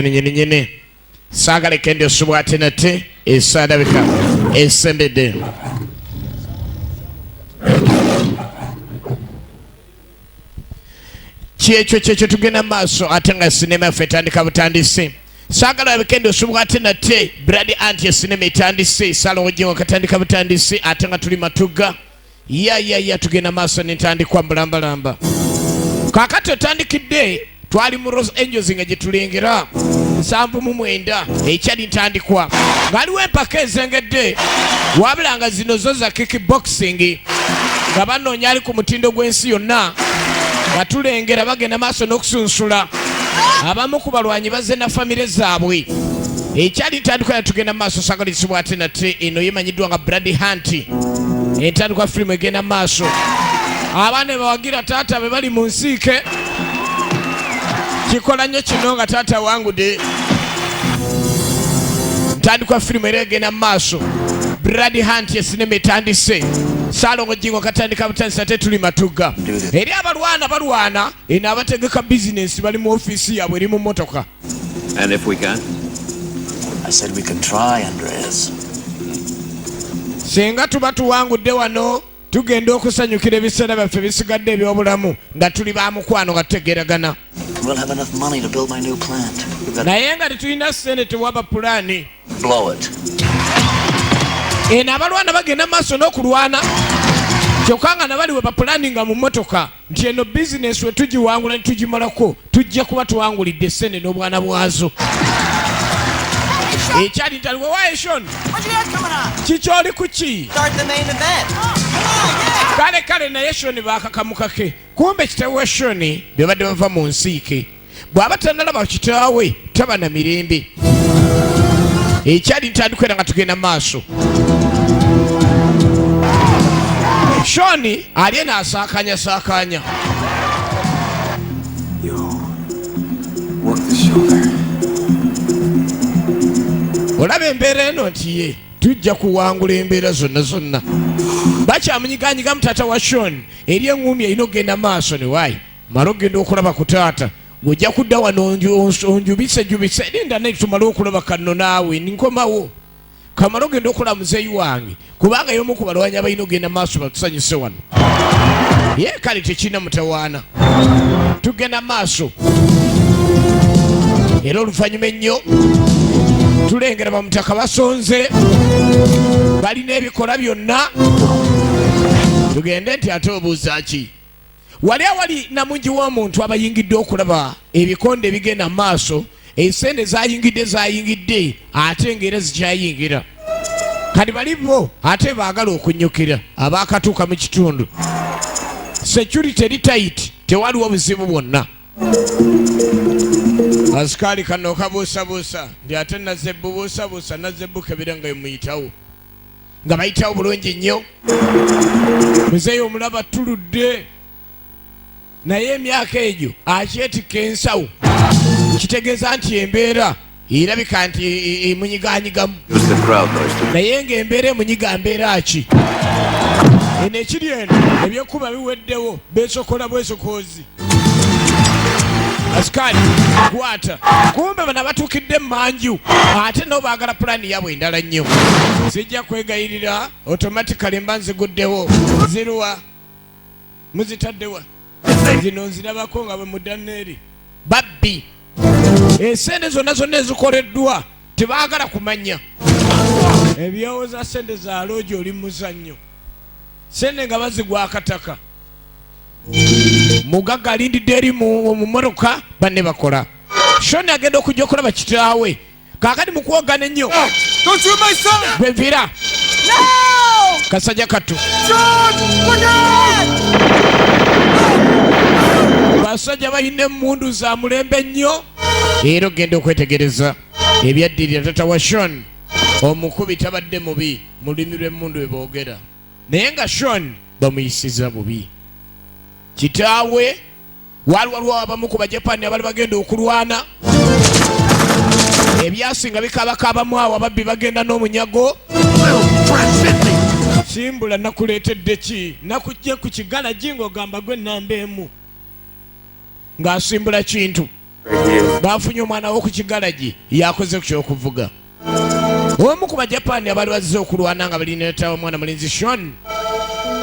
Nyini nyini saagala ekende osubwa ate nate esaadabika esembedde. Kyekyo kyekyo tugenda maaso ate nga sinema yaffe etandika butandisi. Saagala abikende osubwa ate nate Brad anti esinema etandise Salongo Jingo katandika butandisi ate nga tuli Matugga. Ya ya ya tugenda maaso nentandikwa mbulambalamba. Kakati otandikidde twali mu Los Angeles nga gyetulengera 79 ekyali ntandikwa ng'aliwo empaka ezengedde wabula nga zino zo za kick boxing nga banoonya ali ku mutindo gw'ensi yonna nga tulengera bagenda maaso n'okusunsula abamu ku balwanyi bazze na famire zaabwe ekyali ntandikwa yatugenda maaso sagalizibwa ate nate eno yemanyiddwa nga Brad Hunt. Entandikwa firimu egenda maaso abaana bawagira taata be bali mu nsiike kikola nnyo kino nga taata awangude. Ntandikwa firimu era egenda mu maaso. Brad Hunt esinema etandise. Saalongo Jingo katandika butandisi ate tuli Matugga. Eri abalwana balwana eno abategeka bizinensi bali mu ofiisi yaabwe eri mu mmotoka. And if we can? I said we can try, Andreas. Singa tuba tuwangudde wano tugenda okusanyukira ebiseera byaffe bisigadde eby'obulamu nga tuli ba mukwano nga tutegeeragana. We'll have enough money to build my new plant. We've got Naye nga tetulina ssente tewaba pulaani. Blow it. Eno abalwana bagenda maaso n'okulwana kyokka nga nabali we bapulaninga mu mmotoka nti eno bizinesi we tugiwangula ne tugimalako tujja kuba tuwangulidde ssente n'obwana bwazo. Ekyali ntali wewaye Shon, kikyoli ku ki? Kale kale naye Shon baakakamukake kumbe kitaawe wa Shon bye badde bava mu nsiike bw'aba tannalaba kitaawe taba na mirembe. Ekyali ntandikwa era nga tugenda maaso. Shon ali eno asaakanya saakanya. Work the shoulder. Olaba embeera eno nti ye tujja kuwangula embeera zonna zonna. Bakyamunyiganyigamu taata wa Shon eri eŋŋumi erina okugenda maaso ne waayi mala okugenda okulaba ku taata ng'ojja kudda wano onjubisejubise linda naye tumale okulaba kanno naawe nkomawo kamale ogenda okulaba muzeeyi wange kubanga y'omu ku balwanyi abalina okugenda maaso batusanyuse wano. Ye kale tekirina mutawaana tugenda maaso era oluvannyuma ennyo tulengera bamutaka basonze balina ebikola byonna tugende nti ate obuuza ki wali awali namungi w'omuntu abayingidde okulaba ebikonde ebigenda mu maaso esente zayingidde zayingidde ate ng'era zikyayingira kati bali bo ate baagala okunyukira abaakatuuka mu kitundu. Security eri tight, tewaliwo buzibu bwonna. Asikaali kano kabuusabuusa nti ate nazze bubuusabuusa nazze bukebera nga emuyitawo nga bayitawo bulungi nnyo. Muzeeyi omulaba tuludde naye emyaka egyo akyetikka ensawo kitegeeza nti embeera erabika nti emunyiganyigamu. Use the crowd noise to Naye ng'embeera emunyiga mbeera ki eno ekiri eno ebyokuba biweddewo beesokola bwesokoozi. Asikaali kwata kumbe bano abatuukidde emanju ate nabo baagala pulaani yaabwe endala nnyo. Sijja kwegayirira automatically mba nziguddewo ziruwa muzitaddewa zino nzirabako nga bwe muddaneeri babbi esente zonna zonna ezikoleddwa tebaagala kumanya ebyowoza sente za loogi oli muzannyo sente nga bazigwa akataka mugagga alindidde eri mu mmotoka banne bakola. Shoni agenda okujja okulaba kitaawe kaakati mu kwogana ennyo. Don't shoot my son! Gwe nviira kasajja kattu. John! Look out! Basajja balina emmundu za mulembe nnyo era ogenda okwetegereza ebyaddirira tata wa Shon omukubi tabadde mubi mu lulimi lw'emmundu bwe boogera naye nga Shon bamuyisiza bubi kitaawe. Wali waliwo abamu ku Bajapani abali bagenda okulwana ebyasi nga bikabakabamu awo ababbi bagenda n'omunyago. Simbula nakuleetedde ki nakujje ku kigalagi ng'ogamba gwe namba emu ng'asimbula kintu. Bafunye omwana wo ku kigalagi, yakoze ku kyokuvuga. Omu ku Bajapaani abaali bazze okulwana nga balinetawo omwana mulenzi Shon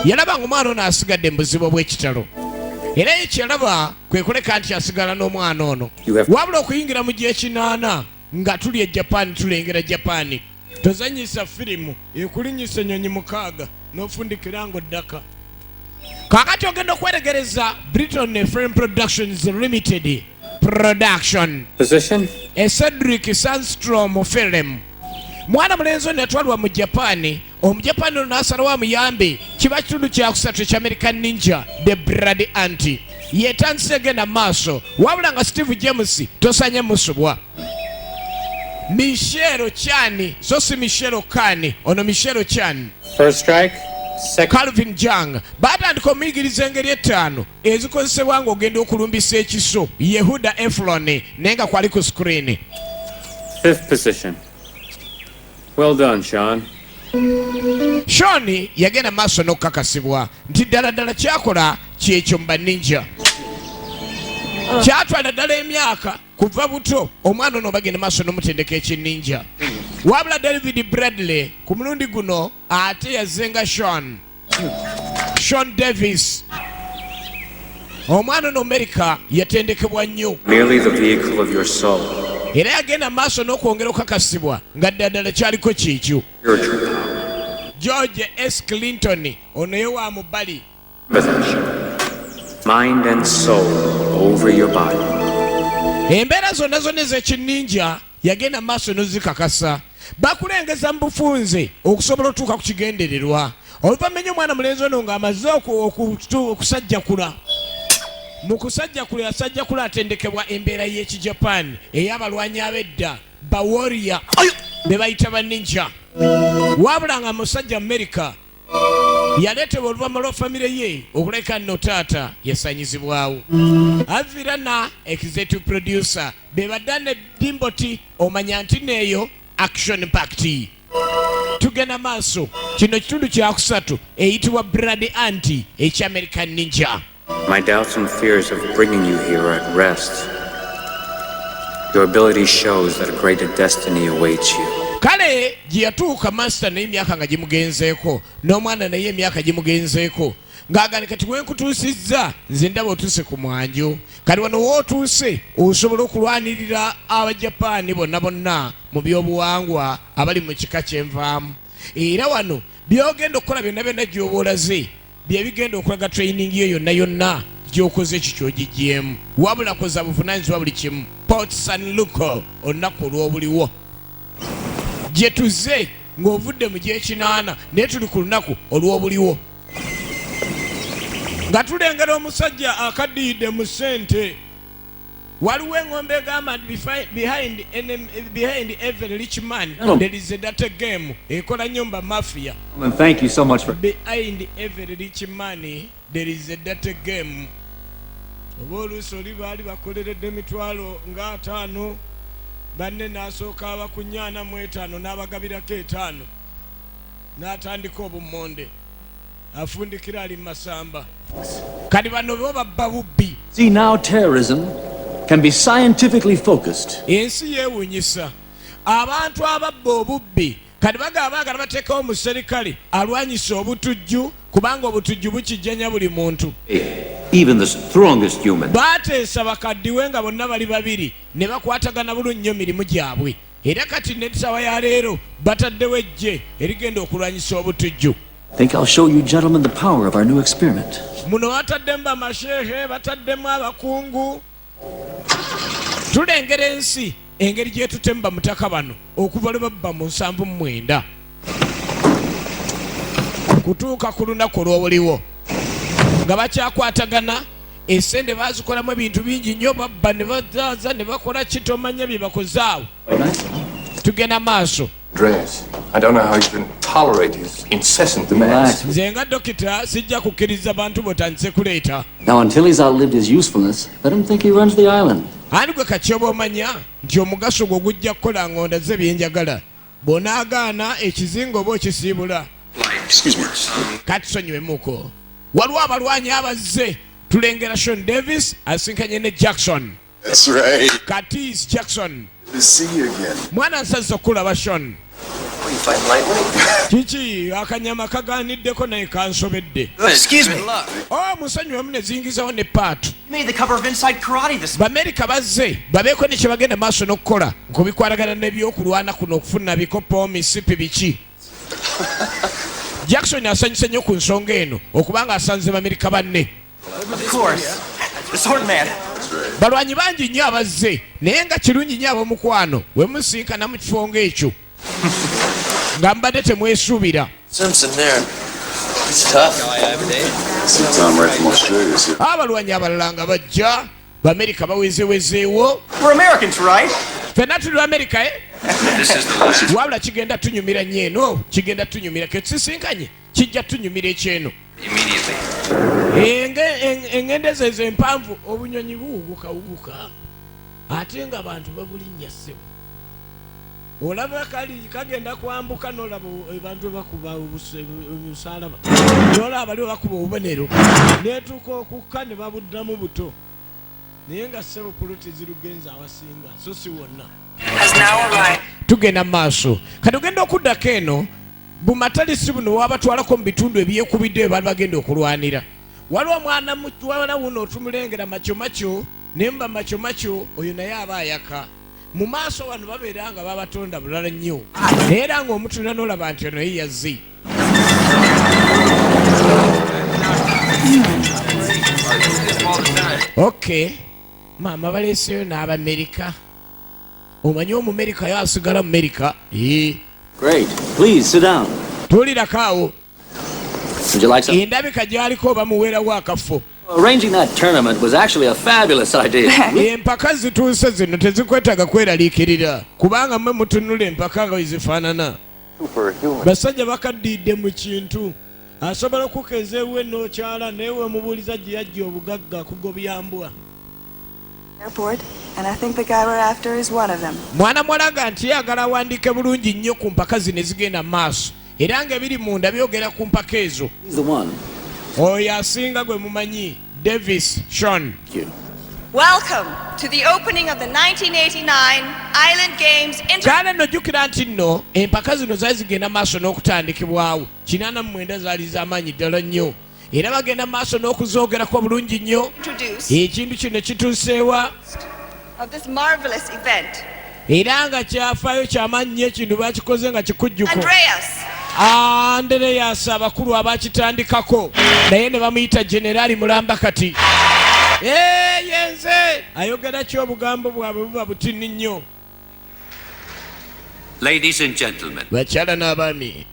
yalaba nga omwana ono asigadde mu buzibu obw'ekitalo, era ye kyeyalaba kwe kuleka nti asigala n'omwana ono. Wabula okuyingira mu gyekinaana nga tuli e Japan, tulengera Japan. Tozanyisa firimu ekulinyisa enyonyi mukaaga n'ofundikira nga oddaka. Kakati ogenda okweregereza Briton Film Productions Limited production. Position? E Cedric Sandstrom film. Mwana mulenzi ono yatwalibwa mu Japan, Omujapani ono n'asalawo amuyambe. Kiba kitundu kyakusatu ekya American Ninja The Blood Ant yetandise egenda mu maaso, wabula nga Steve James tosanye musubwa. Michelle Chan, so si Michelle Khan, ono Michelle Chan. First strike, second. Calvin Jang batandika omuyigiriza engeri ettaano ezikozesebwa ng'ogenda okulumbisa ekiso. Yehuda Efron naye nga kwali ku screen. Fifth position. Well done, Sean. Sean yagenda maaso n'okukakasibwa nti ddala ddala kyakola kyekyo mu baninja. Kyatwala ddala emyaka kuva buto omwana ono bagenda maaso n'omutendeka ekininja. Wabula David Bradley ku mulundi guno ate yazzenga Sean. Sean Davis omwana ono Amerika yatendekebwa nnyo. Merely the vehicle of your soul. Era yagenda maaso n'okwongera okukakasibwa nga ddala ddala kyaliko kiikyo. Spiritual power. George S. Clinton ono ye wa mu bbali. Mind and soul over your body. Embeera zonna zonna ez'ekinninja yagenda maaso n'ozikakasa. Bakulengeza mu bufunze okusobola otuuka ku kigendererwa. Oluvannyuma omwana mulenzi ono ng'amaze okusajjakula, mu kusajjakula yasajjakula atendekebwa embeera y'Ekijapan ey'abalwanyi ab'edda ba warrior be bayita ba ninja. Wabula nga musajja Amerika yaleetebwa oluvannyuma lwa famire ye okuleka nno taata yasanyizibwawo. Avirana executive producer be badda ne Dimboti, omanya nti neeyo action packed. Tugenda maaso, kino kitundu kyakusatu eyitibwa Blood Ant ekya American Ninja. My doubts and fears of bringing you here are at rest. Your ability shows that a greater destiny awaits you. Kale gye yatuuka master naye emyaka nga gimugenzeeko, n'omwana naye emyaka gimugenzeeko, ng'agamba kati wenkutuusizza nze ndaba otuuse ku mwanjo, kati wano wootuuse osobola okulwanirira Abajapaani bonna bonna mu byobuwangwa abali mu kika kyenvaamu, era wano byogenda okukola byonna byonna gy'oba olaze bye bigenda okulaga training yo yonna yonna gy'okoze ekyo ky'ogigyemu. Wabula koza buvunaanyizibwa buli kimu. Port San Luco, olunaku olw'obuliwo gye tuze ng'ovudde mu gy'ekinaana, naye tuli ku lunaku olw'obuliwo nga tulengera omusajja akaddiyidde mu ssente. Waliwo eng'ombe egamba nti behind every rich man there is a dirty game. Ekola nnyo mba mafia. And thank you so much for Behind every rich man there is a dirty game. Oba oluusi oli baali bakoleredde emitwalo nga 50, banne n'asooka aba ku 45 n'abagabirako 5, n'atandika obummonde afundikira ali mu masamba. Kati bano bo babba bubbi. See, now terrorism can be scientifically focused. Ensi yeewunyisa abantu ababba obubbi. Kati bagaba baagala bateekawo omuserikale alwanyisa obutujju, kubanga obutujju bukijjanya buli muntu. Even the strongest human. Baateesa bakaddiwe nga bonna bali babiri ne bakwatagana bulungi nnyo mirimu gyabwe, era kati n'essaawa ya leero bataddewo eggye erigenda okulwanyisa obutujju. Think I'll show you gentlemen the power of our new experiment. Muno bataddemu bamasheehe, bataddemu abakungu. Tulengera ensi engeri gyetutemu bamutaka bano okuva lwe babba mu 79 kutuuka ku lunaku olw'obuliwo nga bakyakwatagana. Esente bazikolamu ebintu bingi nnyo, babba ne bazaaza ne bakola kitomanya bye bakoze awo. Tugenda maaso. Andreas, I don't know how you can tolerate his incessant demands. Relax. Nze nga dokita sijja kukkiriza bantu botandise kuleeta. Now, until he's outlived his usefulness, let him think he runs the island. Ani gwe kakyoba omanya nti omugaso gwo gujja kukola ngonda ze byenjagala, bw'onaagaana ekizinga oba okisiibula. Excuse me. Kati sonyiwemuko, waliwo abalwanyi abazze. Tulengera Sean Davis asinkanye ne Jackson. That's right. Curtis Jackson. To see you again. Mwana nsaze okulaba Sean. Kiki akanyama kaganiddeko naye kansobedde. Excuse me. Oh, musonyiwemu ne ziyingizawo ne paatu. You made the cover of Inside Karate this Bamerika bazze babeeko ne kye bagenda maaso n'okukola ku bikwatagana n'ebyokulwana kuno okufuna bikopo misipi biki. Jackson asanyuse nnyo ku nsonga eno okubanga asanze Bamerika banne. Of course. The sword man. Balwanyi bangi nnyo abazze naye nga kirungi nnyo ab'omukwano we musinkana mu kifo ng'ekyo nga mbadde temwesuubira. Simpson there. He's tough. See Tom right from Australia is here. Abalwanyi abalala nga bajja Bamerika bawezewezeewo. We're Americans, right? Ffenna tuli Amerika eh? This is the last. Wabula kigenda tunyumira nnyo eno, kigenda tunyumira ke tusisinkanye, kijja tunyumira ekyeno. Immediately. Engendo ezo ezo empanvu obunyonyi buwugukawuguka ate nga abantu babulinnya ssebo. Olaba kali kagenda kwambuka n'olaba abantu bakuba omusalaba n'olaba bali bakuba obubonero netuuka okukka ne babuddamu buto naye nga ssebo puloti zirugenza awasinga so si wonna. Tugenda mu maaso kati ogenda okuddako eno bumatalisi buno wabatwalako mu bitundu ebyekubidde bwe baali bagenda okulwanira. Waliwo omwana muwala wuno otumulengera makyo makyo naye muba makyo makyo oyo naye aba ayaka. Mu maaso wano babeera nga babatonda bulala nnyo naye era ng'omutunula n'olaba nti ono ye yazze. Okay, maama baleeseyo n'Abamerika. Omanyi Omumerika yo asigala mu Merika. Great. Please sit down. Tuulirako awo. Would you like some? Endabika gy'aliko bamuweerawo akafo. Arranging that tournament was actually a fabulous idea. Empaka zituuse zino tezikwetaaga kweraliikirira kubanga mmwe mutunula empaka nga bwe zifaanana. Basajja bakaddiidde mu kintu. Asobola okukeeza ewuwe n'okyala naye wemubuuliza gye yajja obugagga akugobya mbwa. Airport, and I think the guy we're after is one of them. Mwana muwala nga nti yagala awandiike bulungi nnyo ku mpaka zino ezigenda mu maaso era ng'ebiri munda byogera ku mpaka ezo. He's the one. Oyo asinga gwe mumanyi Davis Sean. Welcome to the opening of the 1989 Island Games Inter Kale nno jjukira nti nno empaka zino zaali zigenda maaso n'okutandikibwawo 89 zaali z'amaanyi ddala nnyo era bagenda maaso n'okuzoogerako bulungi nnyo. Introduce Ekintu kino kituuseewa of this marvelous event. Era nga kyafaayo kyamaanyi nnyo ekintu bakikoze nga kikujjuko. Andreas. Andereyasi abakulu abakitandikako naye ne bamuyita generaali mulamba kati. Ee, yenze ayogera ki obugambo bwabwe buba butini nnyo. Ladies and gentlemen, bakyala n'abaami,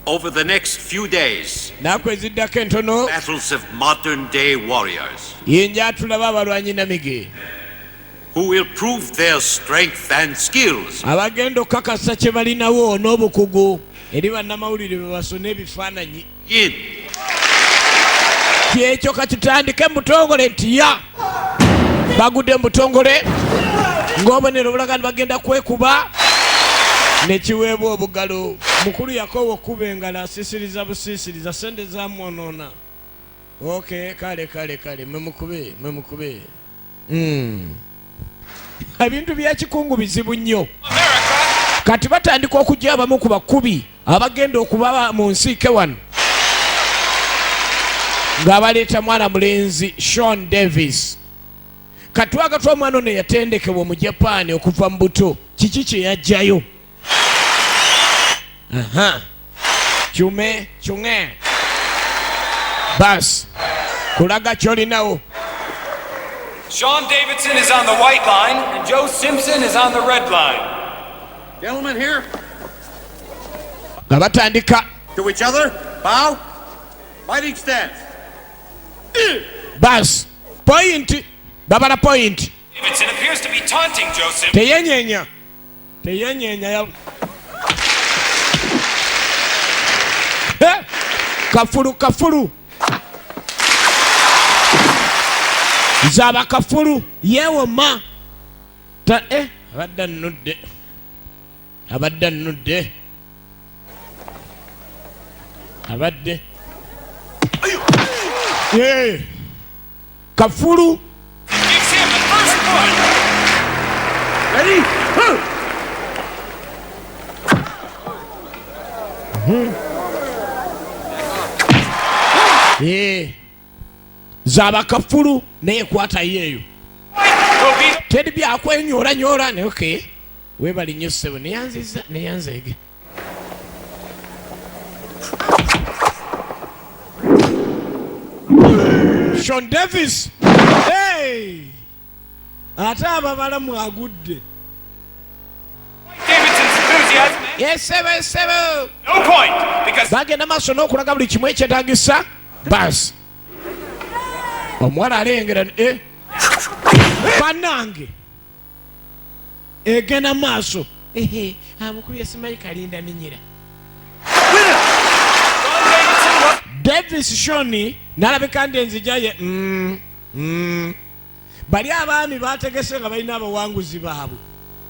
over the next few days, nnaku eziddako entono, battles of modern day warriors yenja tulaba abalwanyi namige who will prove their strength and skills abagenda okukakasa kye balinawo n'obukugu eri bannamawulire bwe basona ebifaananyi. in Kyekyo kakitandike mu butongole nti ya bagudde mu butongole ng'obonero obulaga nti bagenda kwekuba ne kiweebwa obugalo. Mukulu yakoowa okkuba engalo asiisiriza busiisiriza ssente zamwonoona. Okay, kale kale kale mwe mukube mwe mukube. Ebintu by'ekikungu bizibu nnyo. Kati batandika okujja abamu ku bakubi abagenda okuba mu nsiike wano ng'abaleeta mwana mulenzi Sean Davis. Katwaga omwana ono yatendekebwa mu Japan okuva mu buto. Kiki kye yaggyayo? Aha. Kyume kyuŋe basi kulaga ky'olinawo. Sean Davidson is on the white line, and Joe Simpson is on the red line. Gentlemen here, nga batandika to each other, bow, fighting stance. Basi point babala point. Davidson appears to be taunting Joe Simpson. Teyenyenya teyenyenya ya Eh! Kafulu kafulu zaba kafulu yewoma ta abadde annudde abadde annudde abadde Eh! Kafulu Gives him the first Ready? Eh. Zabakafulu naye kwatayo eyo teri byakwenyolanyola naye okay webali nnyo ssebo neyanziza neyanzeege. Sean Davis hey! Ate ababala mwagudde. Yesebo esebo bagenda maaso n'okulaga buli kimu ekyetagisa basi omuwala alengera eh? Banange egenda maaso ehe amukubye simanyi kalinda minyira Davis Shoni nalabika ndi enzija ye Bali abaami bategese nga balina abawanguzi baabwe.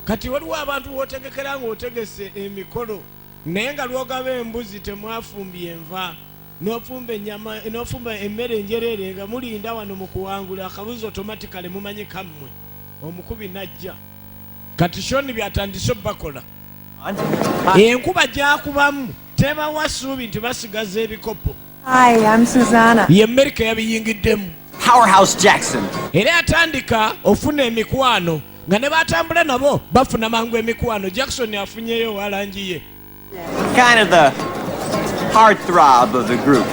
Kati waliwo abantu wotegekera nga otegese emikolo naye nga lwogaba embuzi temwafumbye enva nofumba enyama nofumba emmere enjereere nga mulinda wano mu kuwangula akabuzi automatically mumanyi kammwe omukubi najja. Kati Shoni byatandise obakola. Enkuba gyakubamu tebawa ssuubi nti basigaza ebikopo. Hi, I'm Susanna. Ye Amerika yabiyingiddemu. Powerhouse Jackson. Era yatandika ofuna emikwano nga ne batambula nabo bafuna mangu emikwano. Jackson afunyeyo owa langi ye. Kind of the heartthrob of the group.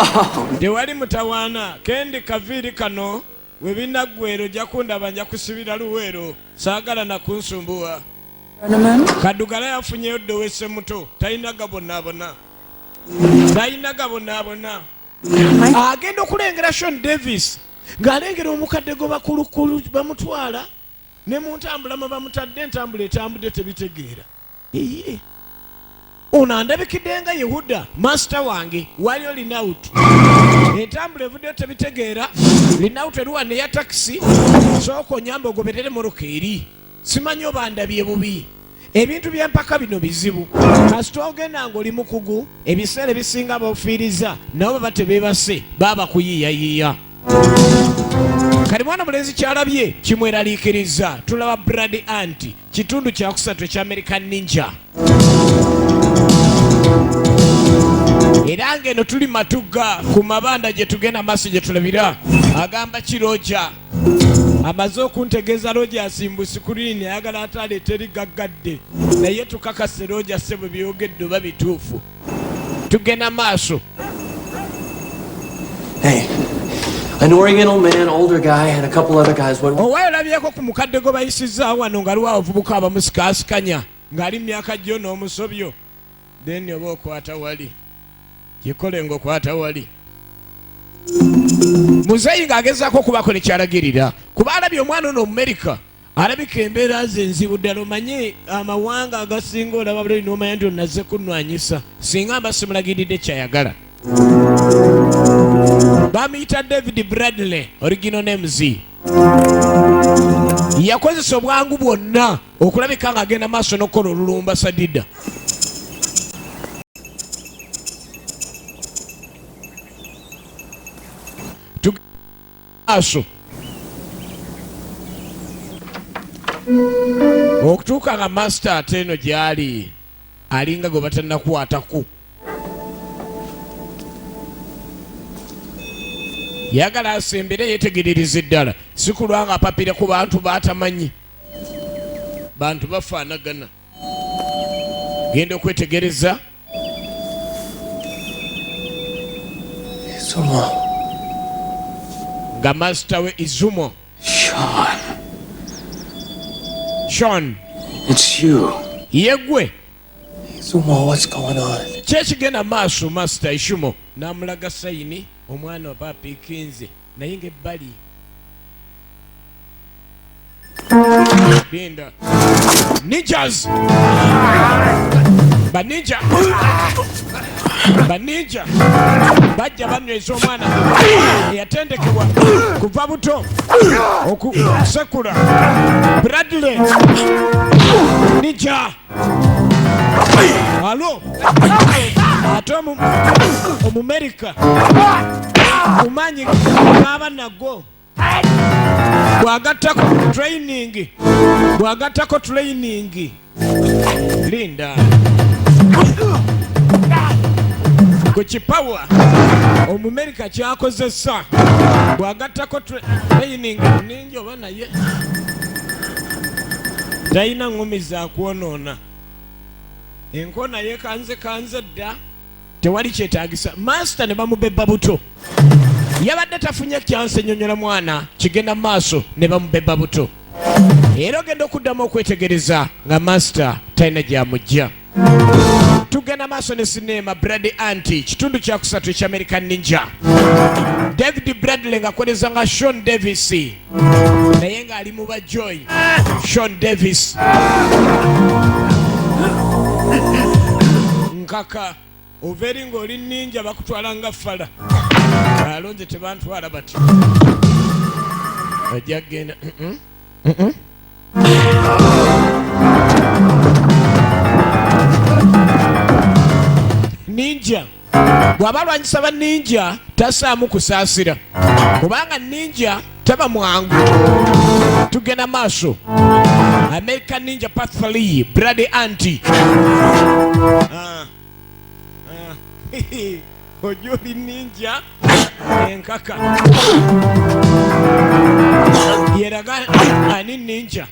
Tewali mutawaana kendi kaviiri kano we binaggwera ojja kundaba nja kusibira Luweero saagala na kunsumbuwa. Tournament. Kaddugala yafunyeyo ddowese muto talina gabonaabona talina gabonaabona. Agenda okulengera Sean Davis ng'alengera omukadde gwe bakulukulu bamutwala ne mu ntambula mwe bamutadde entambula etambudde tebitegeera. Iye. Ono andabikidde nga Yehuda master wange wali olinawutu entambula evuddeyo tebitegeera linawutu eruwa neya takisi sooka onyamba ogoberere moroka eri simanyi oba ndabye bubi. Ebintu by'empaka bino bizibu kasita ogenda ng'oli mukugu ebiseera ebisinga bofiiriza nabo baba tebeebase baba kuyiiyayiiya. Kati mwana mulenzi kyalabye kimweraliikiriza. Tulaba Blood Ant kitundu kyakusatu ekya American Ninja era ng'eno tuli Matugga ku mabanda gye tugenda maaso gye tulabira. Agamba ki Roja amaze okuntegeeza Roja asimbu sikurini ayagala ate aleeta erigaggadde naye tukakase Roja ssebo byogedde oba bituufu tugenda maaso. Hey, an Oriental man, older guy, and a couple other guys went. Owaye olabyeko ku mukadde gwe bayisizaawo wano nga aliwo abavubuka abamusikaasikanya ng'ali mu myaka gyo n'omusobyo then oba okwata wali kikole ng'okwata wali muzeeyi ng'agezaako okubaako ne kyalagirira kuba alabye omwana ono Omumerika alabika embeera ze nzibu ddala omanye amawanga agasinga olaba bulali n'omanya nti onaze kunnwanyisa singa mba simulagiridde kyayagala. Bamuyita David Bradley original names. Yakozesa obwangu bwonna okulabika ng'agenda maaso n'okukola olulumba sadida. Maaso okutuuka nga master ate eno gy'ali alinga gwe batannakwatako yagala asembere yetegerereza eddala si kulwa nga apapira ku bantu batamanyi bantu bafaanagana genda okwetegereza. Izumo. Nga master we Izumo. Sean. Sean. It's you. Yegwe. Izumo, what's going on? Kyekigenda maaso master Izumo n'amulaga sayini omwana oba apiikinze naye ng'ebbali linda ninjas baninja baninja bajja banyweza omwana eyatendekebwa kuva buto okusekula Bradley ninja alo ate omumerika kumanyi gaba nago. Bw'agattako training, bw'agattako training, linda ku kipawa omumerika kyakozesa, bw'agattako training ningi oba naye talina ngumi za kwonoona. Enkona yekanze kanze dda, tewali kyetaagisa. Master ne bamubebba buto, yabadde tafunye chance ennyonnyola mwana kigenda mu maaso, ne bamubebba buto. Era ogenda okuddamu okwetegereza nga master talina gyamujja. Tugenda maaso ne sinema Blood Ant, kitundu kyakusatu ekya American Ninja. David Bradley ng'akoleza nga Sean Davis, naye ng'ali mu bajoy. Sean Davis nkaka ova eri ng'oli ninja, bakutwala nga fala. Alonze tebantwala batyo, ojja kugenda. Ninja bw'aba alwanyisa ba ninja tasaamu kusaasira, kubanga ninja taba mwangu. Tugenda maaso, American Ninja Part 3, Blood Ant. Ah, ah, ojja oli ninja enkaka yeraga ani ninja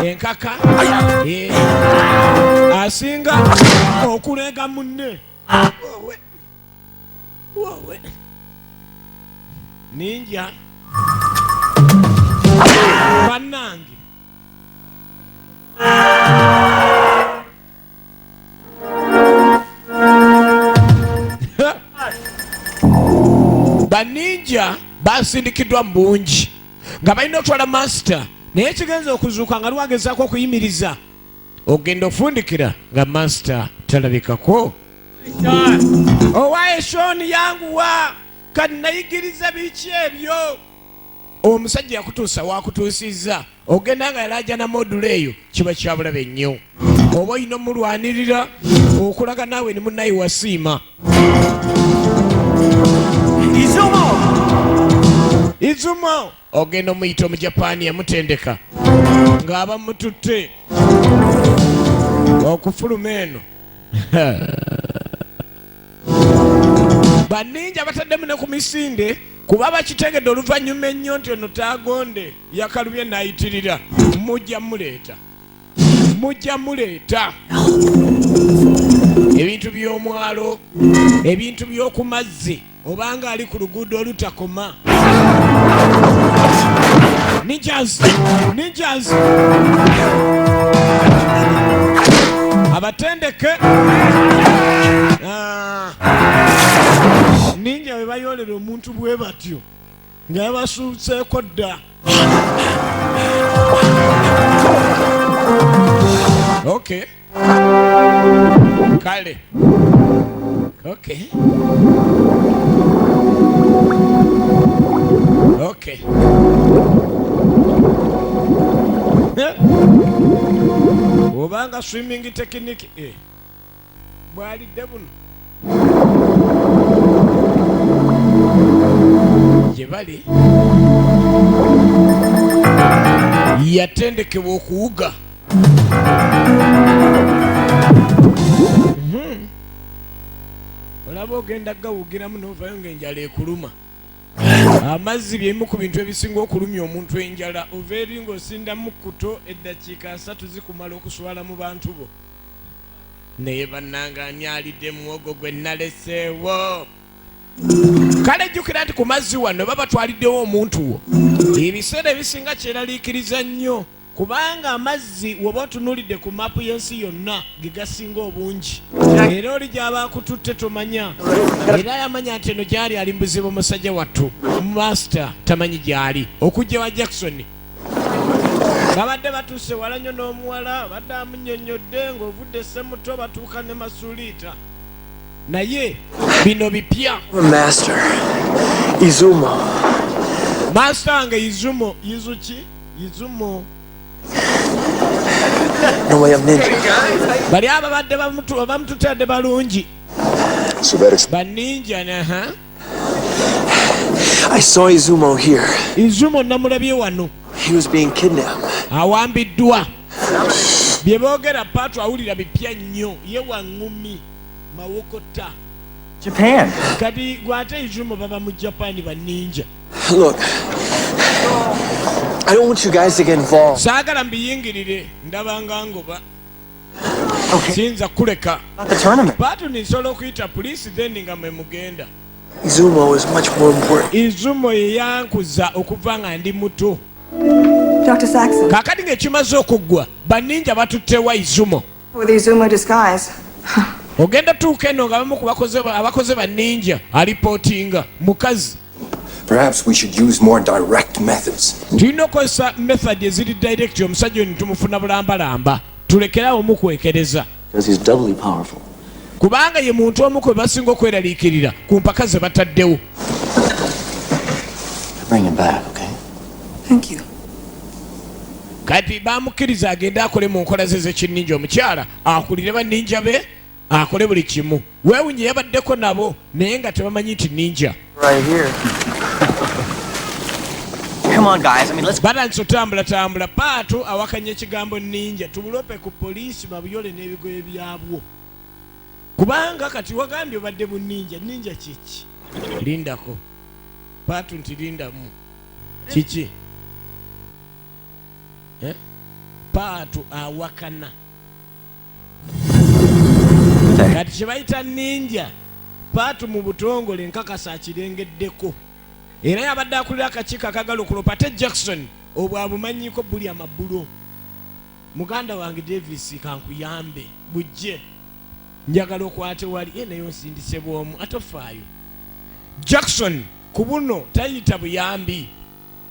enkaka. Eh, asinga okulega munne. Wowe. Wowe. Ninja bannange, baninja basindikiddwa mu bungi nga balina otwala master, naye ekigenza okuzuuka nga lwagezaako okuyimiriza, ogenda ofundikira nga master talabikako. Owaye Sean, yanguwa kati nayigiriza biki ebyo? Omusajja yakutuusa wakutuusizza, ogenda nga yalaja na modula eyo, kiba kyabulabe nnyo. Oba olina omulwanirira okulaga naawe ni munnaye wasiima. Izumo! Izumo, ogenda omuyita Omujapaani yamutendeka ng'aba mututte okufuluma eno. Baninja bataddemu ne ku misinde, kuba bakitegedde oluvannyuma ennyo nti ono taagonde, yakalubye n'ayitirira. Mujja muleeta, mujja muleeta ebintu by'omwalo, ebintu by'oku mazzi, obanga ali ku luguudo olutakoma. Ninjas, ninjas abatendeke. Ah. Ninja bwe bayolera omuntu bwe batyo nga yabasuuseeko dda. Okay, kale, okay. Eh? Obanga swimming technique, eh. Bwalidde buno gye bali, yatendekebwa okuwuga. Olaba ogenda gawugiramu n'ovayo ng'enjala ekuluma. Amazzi byemu ku bintu ebisinga okulumya omuntu enjala. Ova eri ng'osindamu kuto, eddakiika 30 zikumala okuswala mu bantu bo. Naye bannange, ani alidde muwogo gwe naleseewo? Kale jjukira nti ku mazzi wano babatwaliddewo omuntu wo. Ebiseera ebisinga kyeraliikiriza nnyo, kubanga amazzi woba otunuulidde ku maapu y'ensi yonna ge gasinga obungi, era oli gy'aba akututte tomanya. Era yamanya nti eno gy'ali ali mubuzibu. Musajja wattu master tamanyi gy'ali okujja wa Jackson. Babadde batuuse wala nnyo n'omuwala, badde amunnyonnyodde ng'ovudde Semuto batuuka ne Masuliita, naye bino bipya. Master, Izumo. Master wange Izumo, Izuki, Izumo. No way I'm ninja. Bali ababadde bamututadde balungi. So that Baninja naha. I saw Izumo here. Izumo namulabye wano. He was being kidnapped. Awambiddwa. Bye boogera Paatu awulira bipya nnyo. Ye waŋŋumi mawokota. Japan. Kati gwate Izumo baba mu Japan ba ninja. Look, I don't want you guys to get involved. Saagala mbiyingirire ndabanga ngoba. Siyinza kuleka. About the tournament. Paatu nsobola okuyita poliisi then nga mwe mugenda. Izumo is much more important. Izumo ye yankuza okuva nga ndi muto. Dr. Saxon. Kaakati ng'ekimaze okuggwa baninja batuttewa Izumo. With the Izumo disguise. Ogenda tuuka eno nga bamu ku abakoze baninja alipootinga mukazi. Perhaps we should use more direct methods. Tulina okukozesa method eziri direct omusajja ono tumufuna bulambalamba tulekerawo omukwekereza. Because he's doubly powerful. Kubanga ye muntu omu kwe basinga okweraliikirira ku mpaka ze bataddewo. Bring him back, okay? Thank you. Kati bamukkiriza agende akole mu nkola ze z'ekinninja omukyala akulire banninja be akole buli kimu. Weewunye yabaddeko nabo naye nga tebamanyi nti ninja. Right here. Come on, guys. I mean, let's. Batandise otambulatambula Paatu awakanya ekigambo ninja tubulope ku poliisi babuyole n'ebigoye byabwo. Kubanga kati wagambye obadde bu ninja, ninja kiki? Lindako. Paatu nti lindamu. Kiki? Eh? Paatu awakana. Kati kye bayita ninja Paatu mu butongole nkakasa akirengeddeko. Era yabadde akulira akakiiko akagala okulopa ate Jackson obwo abumanyiiko buli amabbulo. Muganda wange Davis kankuyambe bujje njagala okwate wali ye naye onsindise bwomu atofaayo. Jackson ku buno tayita buyambi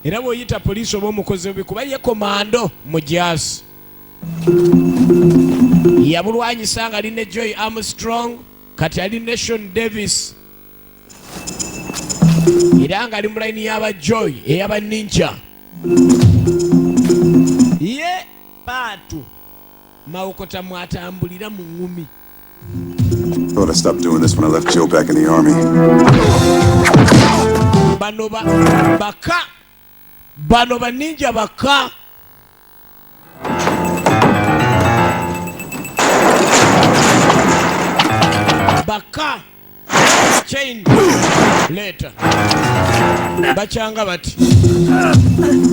era bw'oyita poliisi oba omukozi bubi kuba ye komando mu jaasi. Yabulwanyisa nga ali ne Joy Armstrong kati ali ne Sean Davis era nga ali mu layini y'aba Joy ey'aba Ninja. Ye Paatu Mawokota mwatambulira mu ŋŋumi. Thought I stopped doing this when I left Joe back in the army. Bano baka bano baninja baka baka chain leeta bakyanga bati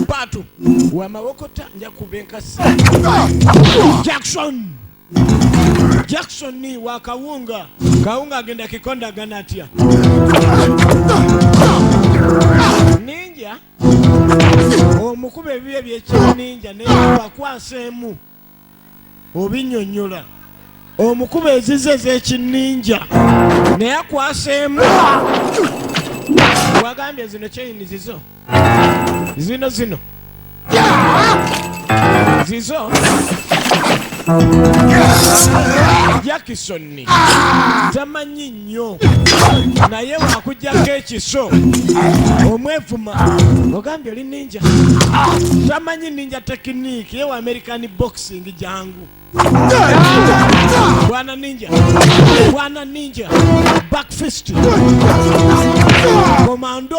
Paatu wamawokota nja kuba enkasi. Jackson Jackson wa Kawunga. Kawunga agenda kikonda agana atya ninja omukuba ebibi by'ekininja naye bakwaseemu obinyonyola omukuba ezize ez'ekininja naye akwaseemu wagambye zino chain zizo zino zino zizo Jackson tamanyi nnyo naye wakujjako ekiso omwevuma ogambye oli ninja tamanyi ninja technique ye wa American boxing jangu bwana ninja bwana ninja back fist komando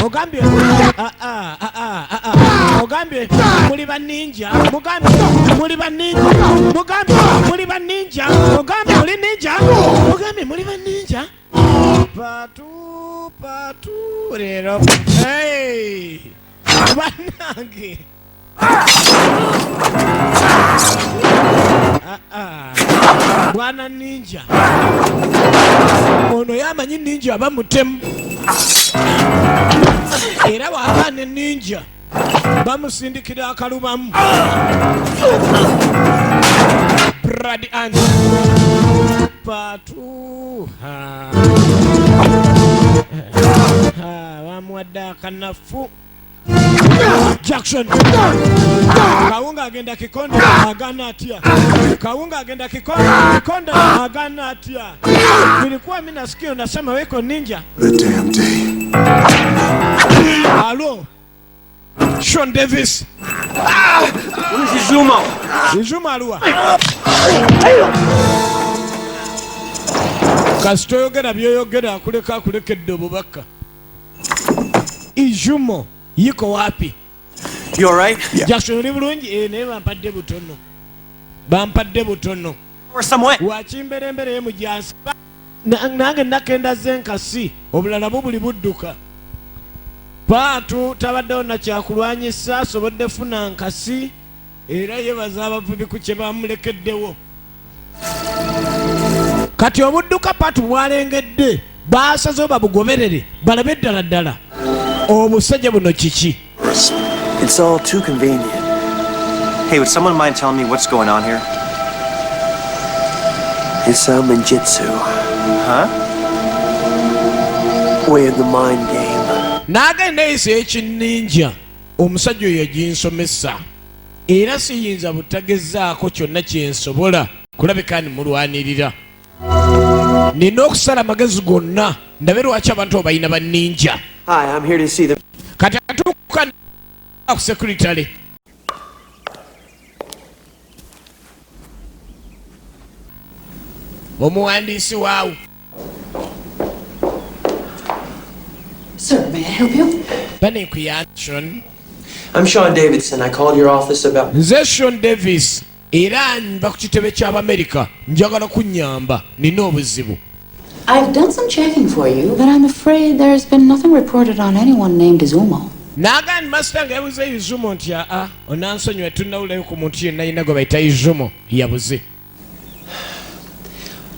ogambye ogambye muli ba ninja mugambye muli ba ninja mugambye muli ba ninja ogambye muli ninja mugambye muli ba ninja patu patu lero hey banange bwana ninja ono yamanyi ninja aba mutemu era bw'aba ne ninja bamusindikira akalubamu. Brad and Patu bamuwadde akanafu. Jackson Kawunga agenda kikonda agana atya Kawunga agenda kikonda kikonda agana atya. Nilikuwa mimi nasikia unasema weko ninja. The damn day. Hello Sean Davis. Where's Izumo? Izumo aluwa. Kasita oyogera by'oyogera akuleka akulekedde obubaka. Ijumo yiko wapi? You all right? Yeah. Jackson oli bulungi? Eh, naye bampadde butono, bampadde butono. Or some way. Wakimberembere ye mujansi. Nange nakendaze enkasi, obulala bwo buli budduka. Paatu tabaddewo nakyakulwanyisa, asobodde funa nkasi, era yebaza abavubi ku kye bamulekeddewo. Kati obudduka paatu bwalengedde, basazewo babugoberere balabe ddala ddala obusajja buno kiki. It's all too convenient. Hey, would someone mind telling me what's going on here? It's a ninjutsu. Huh? Way of the mind game. N'agenda eyisa ekinninja, omusajja oyo yaginsomesa, era siyinza butagezaako kyonna kyensobola kulabika ni mulwanirira. Nina okusala amagezi gonna ndabe lwaki abantu abo balina banninja. Hi, I'm here to see the. Kati atuuka ku secretary, omuwandiisi waawo. Sir, may I help you? Banekuyanson. I'm Sean Davidson. I called your office about. Nze Sean Davis, era nva ku kitebe ky'Abamerika. Njagala kunnyamba, nina obuzibu. I've done some checking for you, but I'm afraid there's been nothing reported on anyone named Izumo. N'agamba masita nga yabuze Izumo nti aa, onansonyiwa, tunnawulayo ku muntu yenna yina gwe bayita Izumo yabuze.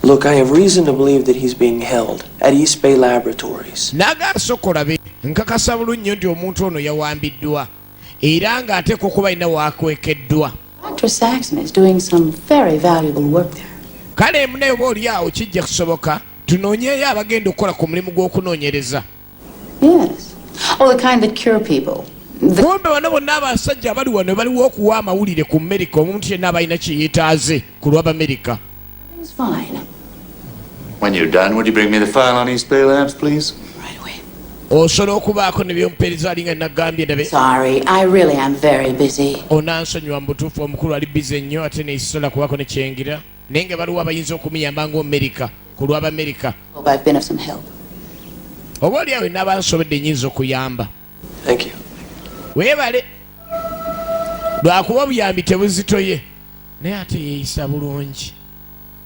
Look, I have reason to believe that he's being held at East Bay Laboratories. N'agamba sooka olabe, nkakasa bulungi nnyo nti omuntu ono yawambiddwa, era ng'ateekwa okuba alina waakwekeddwa. Dr. Saxon is doing some very valuable work there. Kale munaye, oba oli awo kijja kusoboka tunoonyeeyo abagenda okukola ku mulimu gw'okunoonyereza. Yes. Oh, the kind that cure people. Kumbe bano bonna abasajja abali wano baliwo okuwa amawulire ku Merika, omuntu yenna aba alina kyeyeetaaze ku lw'Abamerika. Everything's fine. When you're done, would you bring me the file on East Bay Labs, please? Osobola okubaako ne byompeereza alinga nagambye ndabe. Sorry, I really am very busy. Onansonyiwa, mu butuufu omukulu ali busy nnyo, ate neyisobola kubaako ne kyengira, naye nga baliwo abayinza okumuyamba ng'Omerika ku lw'Abamerika. Hope I've been of some help. Oba oli awo naaba nsobodde nyinza okuyamba. Thank you. Weebale, lwakuba obuyambi tebuzitoye, naye ate yeeyisa bulungi,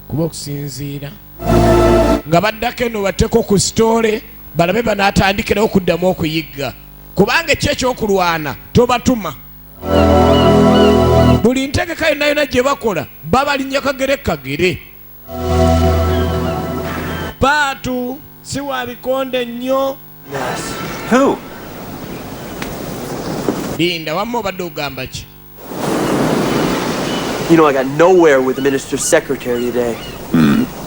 kuba okusinziira nga baddako eno batteko ku sitoole balabe banaatandikirawo okuddamu okuyigga, kubanga eki ekyokulwana tobatuma buli ntegeka yonna yonna gye bakola babalinnya kagere kagere. Paatu si wa bikonde nnyo. Who? Linda, wamma obadde ogamba ki? You know, I got nowhere with the minister's secretary today.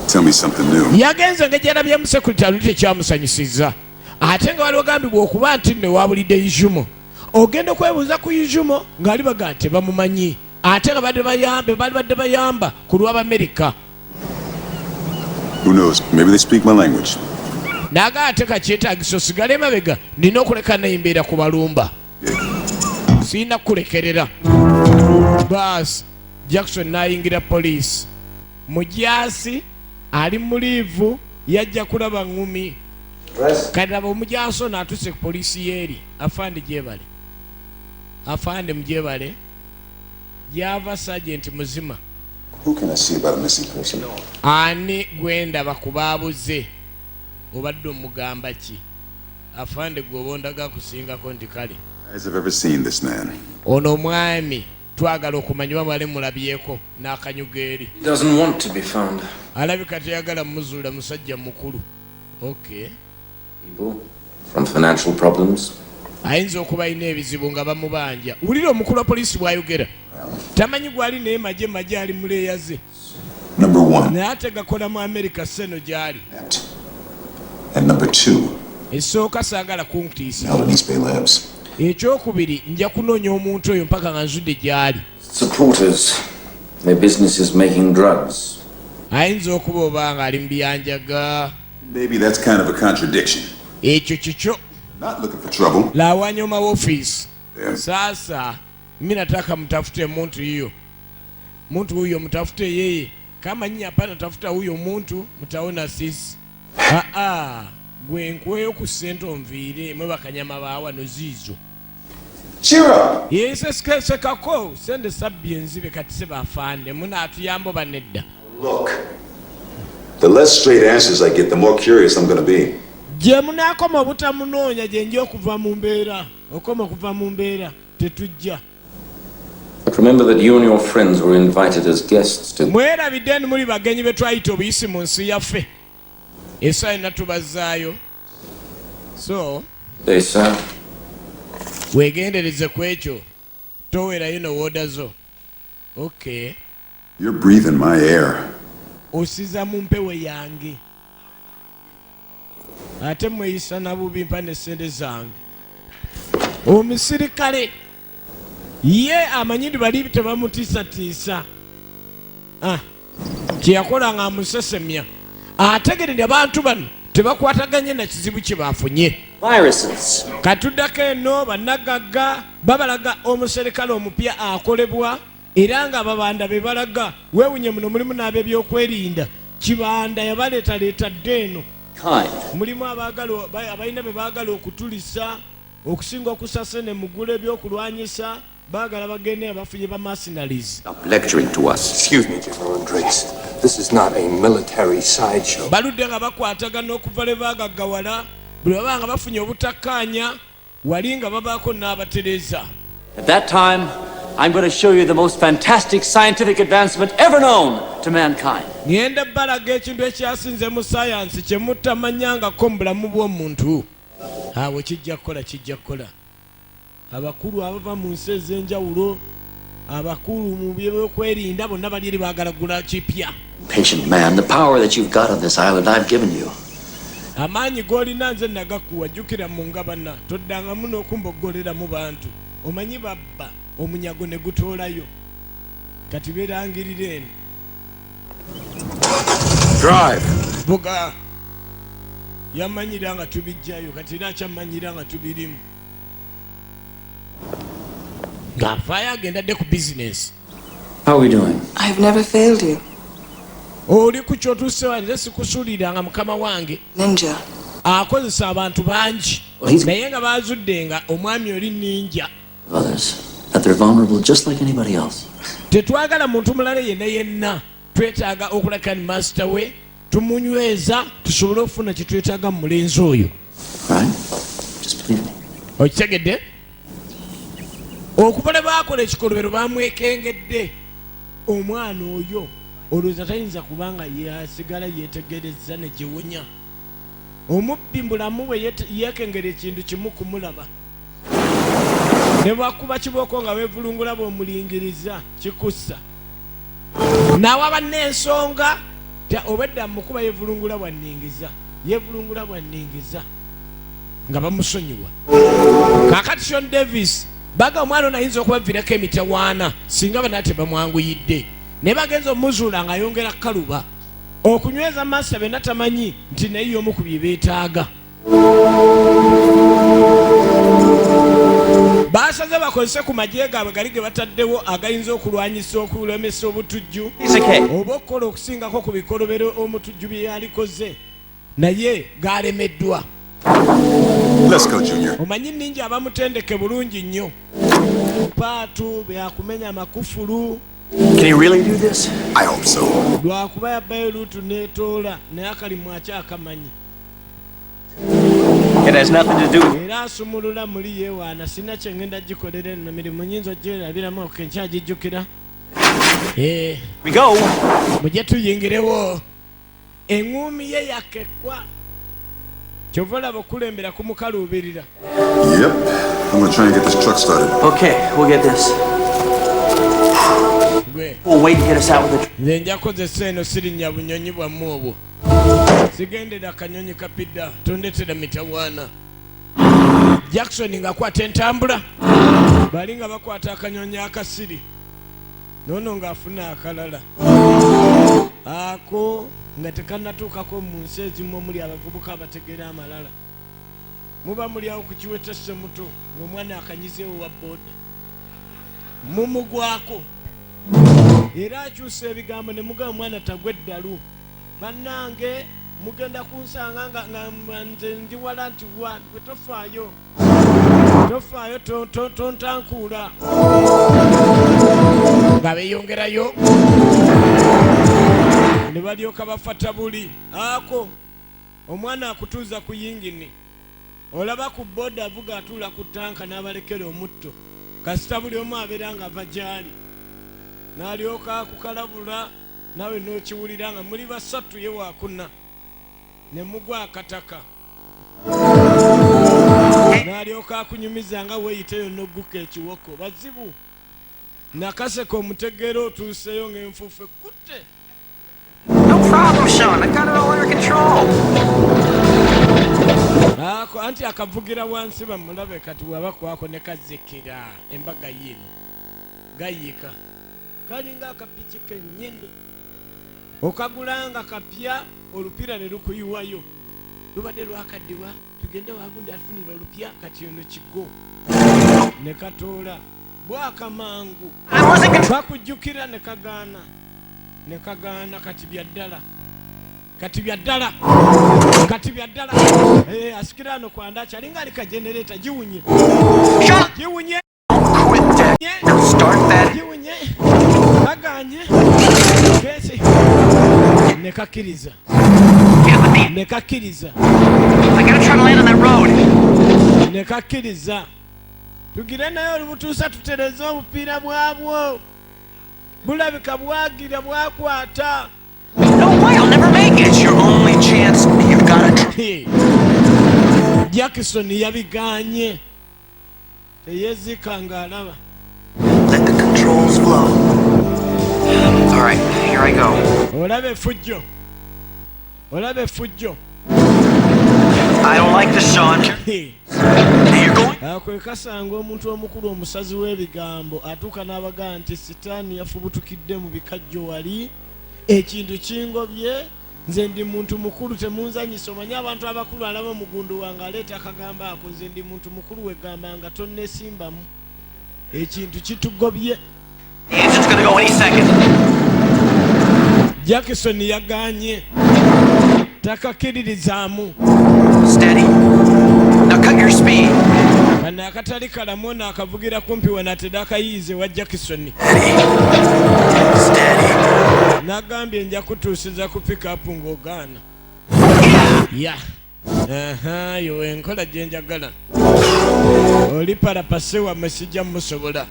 Tell me something new. Yagenze nga gyerabyemu secretary luli tekyamusanyusiza, ate nga wali wagambibwa okuba nti nno wabulidde Ijumo. Ogenda okwebuuza ku Ijumo ng'ali baga nti tebamumanyi, ate nga badde bayambe, bali badde bayamba ku lw'Abamerika. Who knows? Maybe they speak my language. Naga ate kakyetagisa osigale emabega, nina okuleka nembeera ku balumba, sirina kukulekerera. Baasi Jackson n'ayingira poliisi. Mujaasi ali muliivu, yajja kulaba ŋŋumi. Kati laba omujaasi ono atuse ku poliisi yeeri. Afande gyebale, afande mugyebale, gyava sajenti muzima. Who can I see about a missing person? Ani gwendaba ku baabuze? Obadde omugamba ki, afande? Gwe ondaga kusingako nti kale. Guys, I've ever seen this man. Ono omwami twagala okumanya oba mwali mulabyeko n'akanyuga eri. He doesn't want to be found. Alabika teyagala muzuula, musajja mukulu, okay. People from financial problems. Ayinza okuba alina ebizibu nga bamubanja. Wulira omukulu wa poliisi bw'ayogera, tamanyi gwali naye maje maje ali muleeyaze. Number one. Naye ate gakola mu Amerika seno gy'ali. And number two, Esooka, saagala kuntiisa. held at East Bay Labs. Ekyokubiri, nja kunoonya omuntu oyo mpaka nga nzudde gy'ali. Supporters. Their business is making drugs. Ayinza okuba oba nga ali mu byanjaga. Maybe that's kind of a contradiction. Ekyo kikyo. Not looking for trouble. Lawanyoma office. Yeah. Sasa mi nataka mtafute muntu hiyo, muntu huyo mtafute yeye. Kama nyinyi hapana tafuta huyo muntu, mtaona sisi. Ah, ah. Gwe nkuweyo ku ssente onviire mwe bakanyama ba wano ziizo. Cheer up! Yesesekako sente sabbye enzibe kati se bafande munaatuyamba oba nedda? Look. The less straight answers I get, the more curious I'm gonna be. Gye munaakoma obutamunoonya gye nja okuva mu mbeera okoma okuva mu mbeera tetujja. But remember that you and your friends were invited as guests to Mwerabidde nti muli bagenyi be twayita obuyisi mu nsi yaffe. Essaawa yonna tubazzaayo. So They, sir. Weegendereze ku ekyo. Toweerayo no wooda zo. Okay. You're breathing my air. Osiza mu mpewo yange. Ate mweyisa na bubi mpa ne ssente zange. Omusirikale ye amanyi nti bali tebamutiisatiisa. Ah, kye yakola nga amusesemya. Ategeredde abantu bano tebakwataganye na kizibu kye bafunye. Viruses. Katuddako eno bannagagga babalaga omuserikale omupya akolebwa era nga ababanda be balaga. Weewunye muno mulimu n'ab'ebyokwerinda. Kibanda yabaleetaleeta dda eno. Kind. Mulimu abaagala abalina be baagala okutulisa okusinga okusase ne mugula ebyokulwanyisa baagala bagende nga bafunye ba mercenaries. Stop lecturing to us. Excuse me, General Andreas. This is not a military sideshow. Baludde nga bakwatagana okuva lwe baagaggawala buli baba nga bafunye obutakkaanya wali nga babaako n'abatereeza. At that time, I'm going to show you the most fantastic scientific advancement ever known to mankind. Ŋŋenda balaga ekintu ekyasinze mu sayansi kye mutamanyangako mu bulamu bw'omuntu. Awo kijja kukola kijja kukola. Abakulu abava mu nsi ez'enjawulo, abakulu mu by'ebyokwerinda bonna bali eri baagala kugula kipya. Patient man, the power that you've got on this island, I've given you. Amaanyi g'olina nze nagakuwa, jjukira mu ngabana toddangamu n'okumboggolera mu bantu. Omanyi babba omunyago ne gutoolayo. Kati beerangirira eno. Drive. Vuga. Yammanyira nga tubiggyayo kati era akyammanyira nga tubirimu. Ng'avaayo agenda dde ku bizinensi. How are we doing? I've never failed you. Oli ku kyotuuse nze sikusuuliranga mukama wange. Ninja. Akozesa abantu bangi Well, he's- naye nga baazudde nga omwami oli ninja. Others, that they're vulnerable just like anybody else. Tetwagala muntu mulala yenna yenna twetaaga okulaka ni master we tumunyweza tusobole okufuna kye twetaaga mu mulenzi oyo. Right? Just believe me. Okitegedde? Okuva lwe baakola ekikolobero bamwekengedde omwana oyo olowooza tayinza kuba nga yasigala yeetegerezza ne giwunya. Omubbi mu bulamu bwe yeekengera ekintu kimu kumulaba. Ne bw'akuba kibooko nga weevulungula bw'omulingiriza kikussa. N'awa banne ensonga obwedda mmukuba yeevulungula bw'anningiza, yeevulungula bw'anningiza nga bamusonyiwa. Kaakati Sean Davis baga omwana ono ayinza okubaviirako emitawaana singa bana tebamwanguyidde. Naye bagenze omuzuula ng'ayongera kukaluba. Okunyweza Master byonna tamanyi nti naye y'omu ku bye beetaaga. Baasaze bakozese ku magye gaabwe gali ge bataddewo agayinza okulwanyisa okulemesa obutujju oba okukola okusingako ku bikolobero omutujju bye yalikoze naye gaalemeddwa. Let's go, Junior. Omanyi nningi abamutendeke bulungi nnyo. Paatu byakumenya amakufulu. Can he really do this? I hope so. Lwakuba yabbayo luutu n'etoola naye akalimu akyakamanyi. It has nothing to do with Era asumulula muli yeewaana sirina kye ngenda gikolera eno mirimu nnyinza ogyerabiramu ok nkyagijjukira. Eh. We go. Mujje tuyingirewo. Eŋŋuumi ye yakekwa. Kyova olaba okulembera kumukaluubirira. Yep. I'm gonna try and get this truck started. Okay, we'll get this. Gwe. We'll wait and get us out with the Nze nja kukozesa eno sirinnya bunyonyi bwammwe obwo. Sigendera kanyonyi kapidda tondetera mitawaana. Jackson ng'akwata entambula. Bali nga bakwata akanyonyi akasiri. N'ono ng'afuna akalala. Ako nga tekannatuukako mu nsi ezimu omuli abavubuka abategeera amalala. Muba muli awo ku kiweta ssemuto ng'omwana akanyizeewo wa booda. Mumugwako. Era akyusa ebigambo ne mugamba omwana tagwa eddalu. Bannange Mugenda kunsanga nga nga nze ndi wala nti wa gwe tofaayo tofaayo tontankuula nga beeyongerayo ne balyoka bafata buli ako omwana akutuuza ku yingini olaba ku boda avuga atuula ku ttanka n'abalekera omutto kasita buli omu abeera nga ava gy'ali n'alyoka akukalabula naawe n'okiwulira nga muli basatu ye wakuna ne mugwa akataka n'alyoka akunyumiza nga weeyiteyo n'ogguka ekiwoko bazibu nakaseka omutegeera otuuseeyo ng'enfuufu ekutte. No problem, Sean. I've got it all under control. Ako anti akavugira wansi bamulabe kati waba kwako ne kazikira embaga yiino gayiika kalinga akapiki kennyini okagulanga kapya olupiira ne lukuyiwayo lubadde lwakaddiwa tugende wagundi afunira olupya kati ono kigo ne katoola bwaka mangu bakujjukira ne kagaana ne kagaana kati bya ddala kati bya ddala kati bya ddala. Eh, asikira ano kwanda alinga ali kajenereta giwunye giwunye giwunye kaganye kesi ne kakkiriza ne kakkiriza ne kakkiriza tugire naye olubutuusa tutereze obupiira bwabwo bulabika bwagira bwakwata. No way, I'll never make it. It's your only chance. You've got to Hey. Jackson yabiganye teyezika ng'alaba. Let the controls flow. All right, here I go. Olaba effujjo olaba effujjo. I don't like this, Sean. Hey. You're going. Akwe kasanga omuntu omukulu omusazi w'ebigambo atuuka n'abagaa nti sitaani yafubutukidde mu bikajjo wali ekintu kingobye nze ndi muntu mukulu temunzanyisa omanyi abantu abakulu alaba omugundu wange aleeta akagambo ako nze ndi muntu mukulu wegamba nga tonnesimbamu ekintu kitugobye. The engine's gonna go any second. Jackson yaganye takakiririzaamu. Steady. Now cut your speed. Kano akatali kalamu ono akavugira kumpi wanatera akayiize wa Jackson. Steady. Nagambye nja kutuusiza ku pikapu ng'ogaana ya aha yo enkola gye njagala oli palapase wammwe sijja musobola.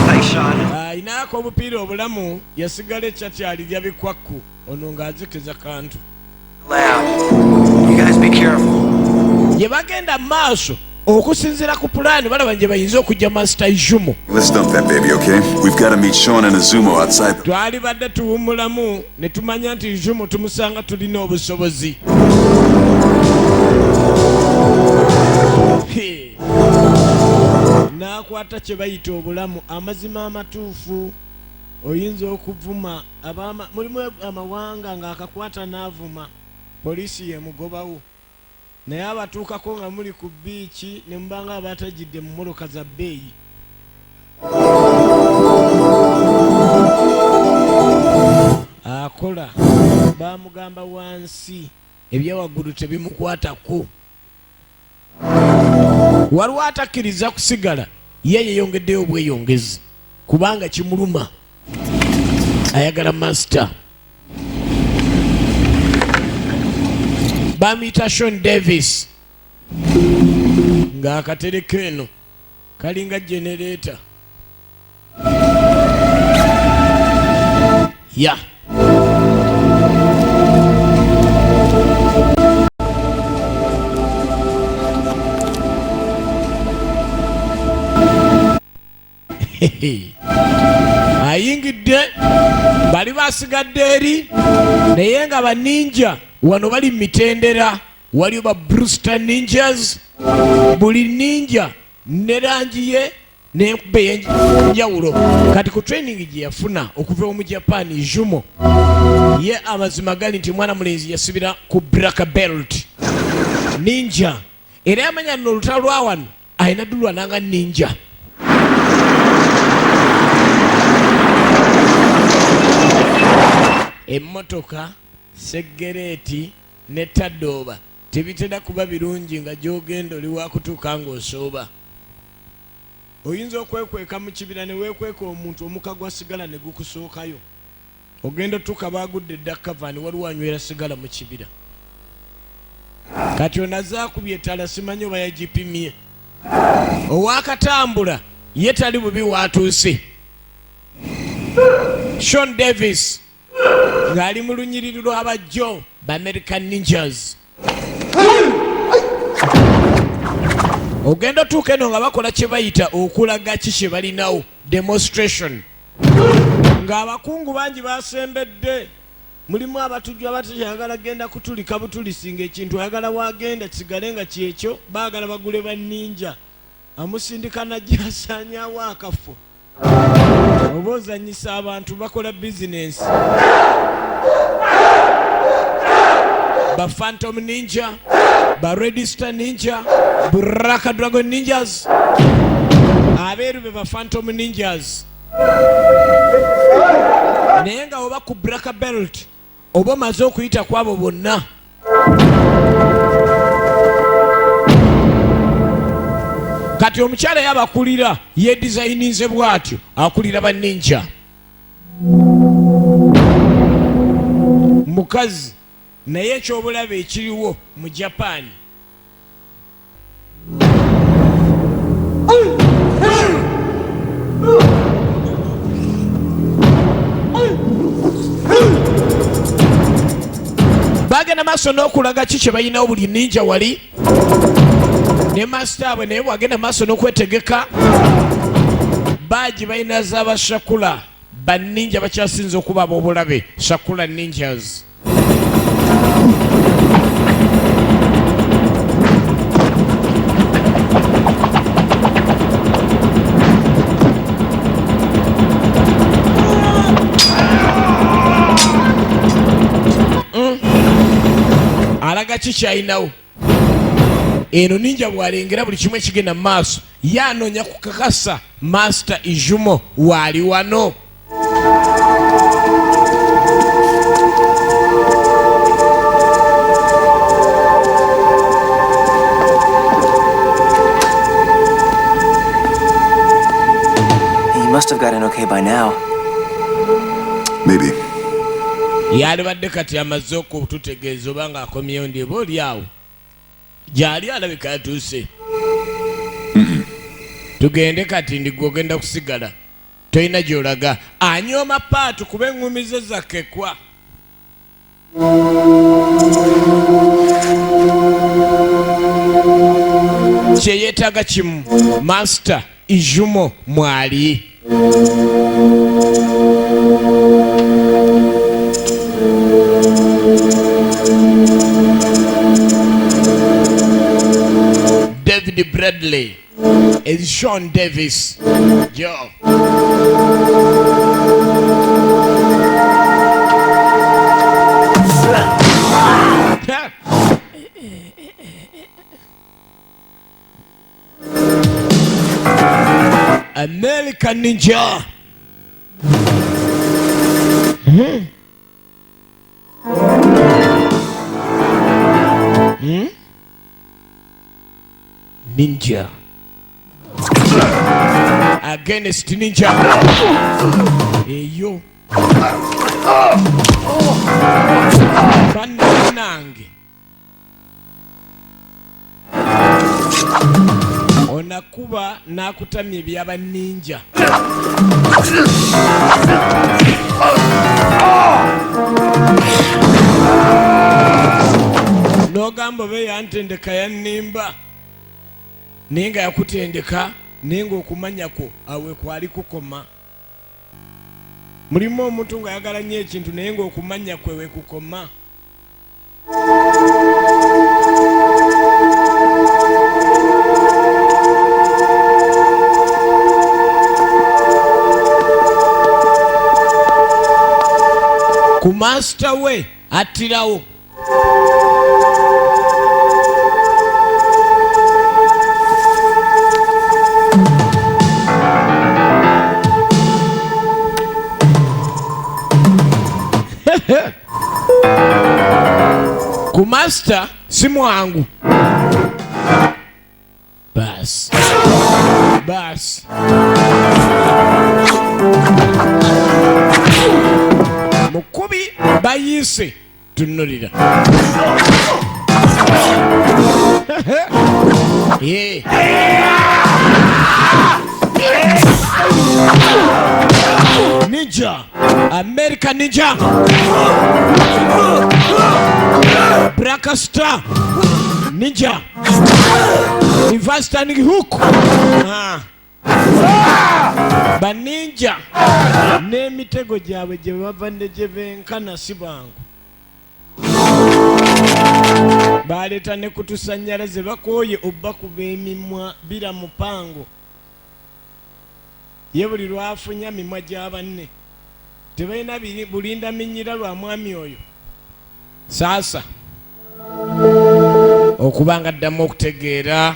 Thanks, Sean. Ayinaako obupiira obulamu yasigala ekyakyalirya bikwakku ono ng'azikiza kantu. Lab. You guys be careful. Gye bagenda mu maaso okusinziira ku pulaani balaba gye bayinza okujja Master Izumo. Let's dump that baby, okay? We've got to meet Sean and Azumo outside the. Twalibadde tuwummulamu ne tumanya nti Izumo tumusanga tulina obusobozi. He. N'akwata kye bayita obulamu amazima amatuufu oyinza okuvuma abama mulimu amawanga ng'akakwata n'avuma poliisi yemugobawo naye abatuukako nga muli ku biiki ne mubanga abatagidde mu mmotoka za bbeeyi akola bamugamba wansi ebyawaggulu tebimukwatako waliwo atakkiriza kusigala ye yeyongeddeyo obweyongezi kubanga kimuluma ayagala master bamuyita Sean Davis ng'akatereka eno kalinga genereeta ya ayingidde bali basigadde eri naye nga baninja wano bali mu mitendera waliwo ba Brewster Ninjas buli ninja ne langi ye n'enkuba ey'enjawulo kati ku training gye yafuna okuva mu Japan Izumo ye amazima gali nti mwana mulenzi yasibira ku black belt ninja era yamanya nno olutalo lwa wano alina dulwananga ninja. Emmotoka seggereeti Ne tadooba tebitera kuba birungi nga gy'ogenda oli wakutuuka ng'osooba. Oyinza okwekweka mu kibira ne weekweka omuntu omukka gwa sigala ne gukusookayo. Ogenda otuuka baagudde dda kavaani, waliwo anywera sigala mu kibira. Kati ono azze akubye ettaala, simanyi oba yagipimye. Owakatambula ye tali bubi waatuuse. Sean Davis ng'ali mu lunyiriri lw'abajjo ba American Ninjas. Ogenda otuuka eno nga bakola kye bayita okulaga ki kye balinawo, demonstration. Ng'abakungu bangi basembedde, mulimu abatujju abatakyagala genda kutulika butulisi ng'ekintu ayagala wagenda kisigale nga kyekyo, baagala bagule banninja. Amusindika najja asaanyaawo akafo. Oba ozanyisa abantu bakola bizinensi. Ba Phantom Ninja, ba Red Star Ninja, Black Dragon Ninjas. Abeeru be ba Phantom Ninjas, naye nga oba ku black belt oba omaze okuyita ku abo bonna. Kati omukyala yabakulira yedizayininze bw'atyo, akulira ba ninja mukazi, naye ekyobulabe ekiriwo mu Japan. Bagenda maaso n'okulaga ki kye balinawo buli ninja wali ne masita abwe, naye bwagenda maaso n'okwetegeka baagi balina z'abashakula baninja bakyasinze okuba ab'obulabe, Sakura Ninjas. Alaga ki kyalinawo eno ninja bw'alengera buli kimu ekigenda mu maaso, ye anoonya kukakasa Master Ijumo waali wano. He must have gotten okay by now. Maybe. Yalibadde kati amaze okututegeeza oba ng'akomyewo, ndi oba oli awo gyali alabika yatuuse. Tugende kati, ndigwe ogenda kusigala tolina gy'olaga. Anyooma paatu kuba eŋŋumi ze zakkekwa. Kyeyeetaaga kimu, Master Ijumo mwali. David Bradley is Sean Davis Joe. Ha! American Ninja. Hmm? Ninja against ninja. Eyo bannange onakuba n'akutamya ebyabaninja n'ogamba oba yantendeka yannimba, naye nga yakutendeka, naye ng'okumanya kwo awe kwali kukoma. Mulimu omuntu ng'ayagala nnyo ekintu, naye ng'okumanya kwe we kukoma. Ku master we attirawo. Ku master si mwangu. Baasi baasi mukubi bayiise tunulira. Yeah. Ninja, America Ninja, Black Star Ninja, Reverse Standing Hook. Ah. Baninja n'emitego gyabwe gye bava ne gye benkana si bangu. Baleeta ne kutusanyalaze bakooye obbakuba emimwa bira mupango. Ye buli lwafunya mimwa gya banne. Tebalina bulinda minyira lwa mwami oyo. Saasa okubanga ddamu okutegeera.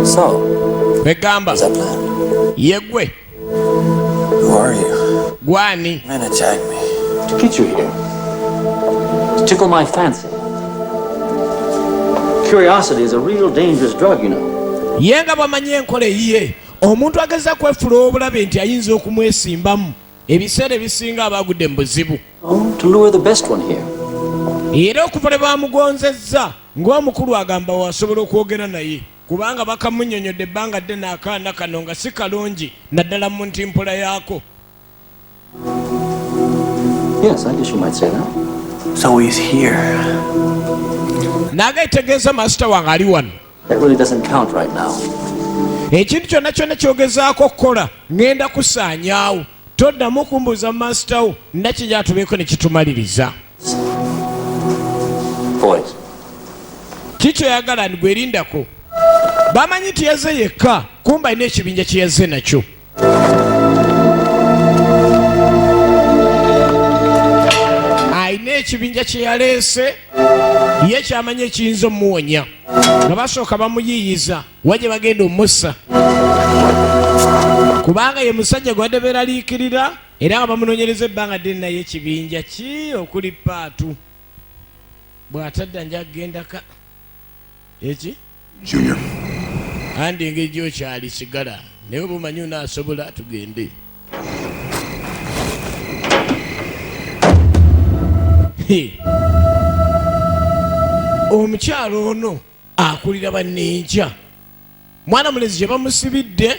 So, Kwegamba yegwe. Who are you? Gwani? Men attacked me. To get you here. To tickle my fancy. Curiosity is a real dangerous drug, you know. Ye nga bw'amanyi enkola eyiye, omuntu ageza kwefula obulabe nti ayinza okumwesimbamu ebiseera ebisinga aba agudde mu buzibu. Oh, to lure the best one here. Era okuva lwe bamugonzezza ng'omukulu agamba wasobola okwogera naye kubanga bakamunnyonnyodde ebbanga ddene akaana kano nga si kalungi naddala mu ntimpula yaako. Yes, I guess you might say that. So he's here. N'agaitegeeza masita wange ali wano. That really doesn't count right now. Ekintu kyonna kyonna kyogezaako okukola ŋŋenda kusaanyaawo. Toddamu kumbuuza masita wo nakijja tubeeko ne kitumaliriza. Boys. Kikyoyagala gwerindako. Bamanyi nti yazze yekka kumba alina ekibinja kye yazze nakyo. Alina ekibinja kye yaleese ye kyamanyi ekiyinza omuwonya. Nga basooka bamuyiiyiza wa gye bagenda omussa. Kubanga ye musajja gwe badde beeraliikirira era nga bamunoonyereza ebbanga ddene naye ekibinja ki okuli paatu. Bw'atadda nja kugendaka. Eki? Junior. Andi engeri gy'okyali sigala naye oba omanyi onaasobola tugende. Omukyalo ono akulira banninja. Mwana mulezi gye bamusibidde.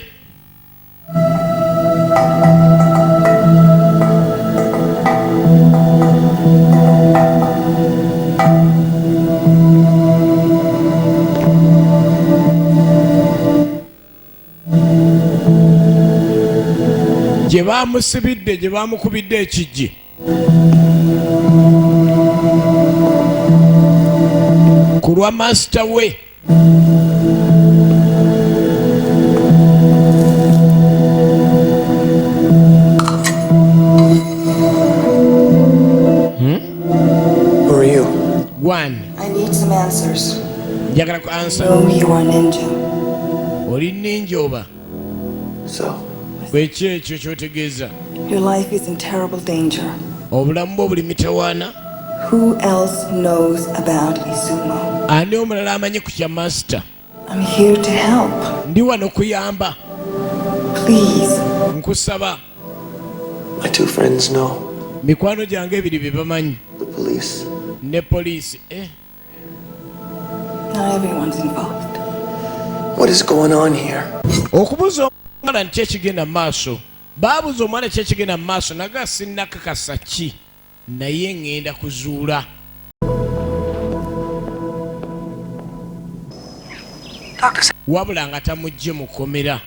Gye bamusibidde gye bamukubidde ekijji. Ku lwa master we. Who are you? One. I need some answers. Njagala ku answer. Know you are ninja. Oli ninja oba? So. Bweki ekyo ky'otegeeza? Your life is in terrible danger. Obulamu bwo buli mitawaana. Who else knows about Izumo? Ani omulala amanyi ku kya master? I'm here to help. Ndi wano kuyamba. Please. Nkusaba. My two friends know. Mikwano gyange ebiri bye bamanyi. The police. Ne poliisi. Not everyone's involved. What is going on here? Okubuuza omwana nti ekigenda mu maaso. Baabuuza omwana ki ekigenda mu maaso naga sinnakakasa ki naye ŋŋenda kuzuula. Wabula nga tamugye mukomera.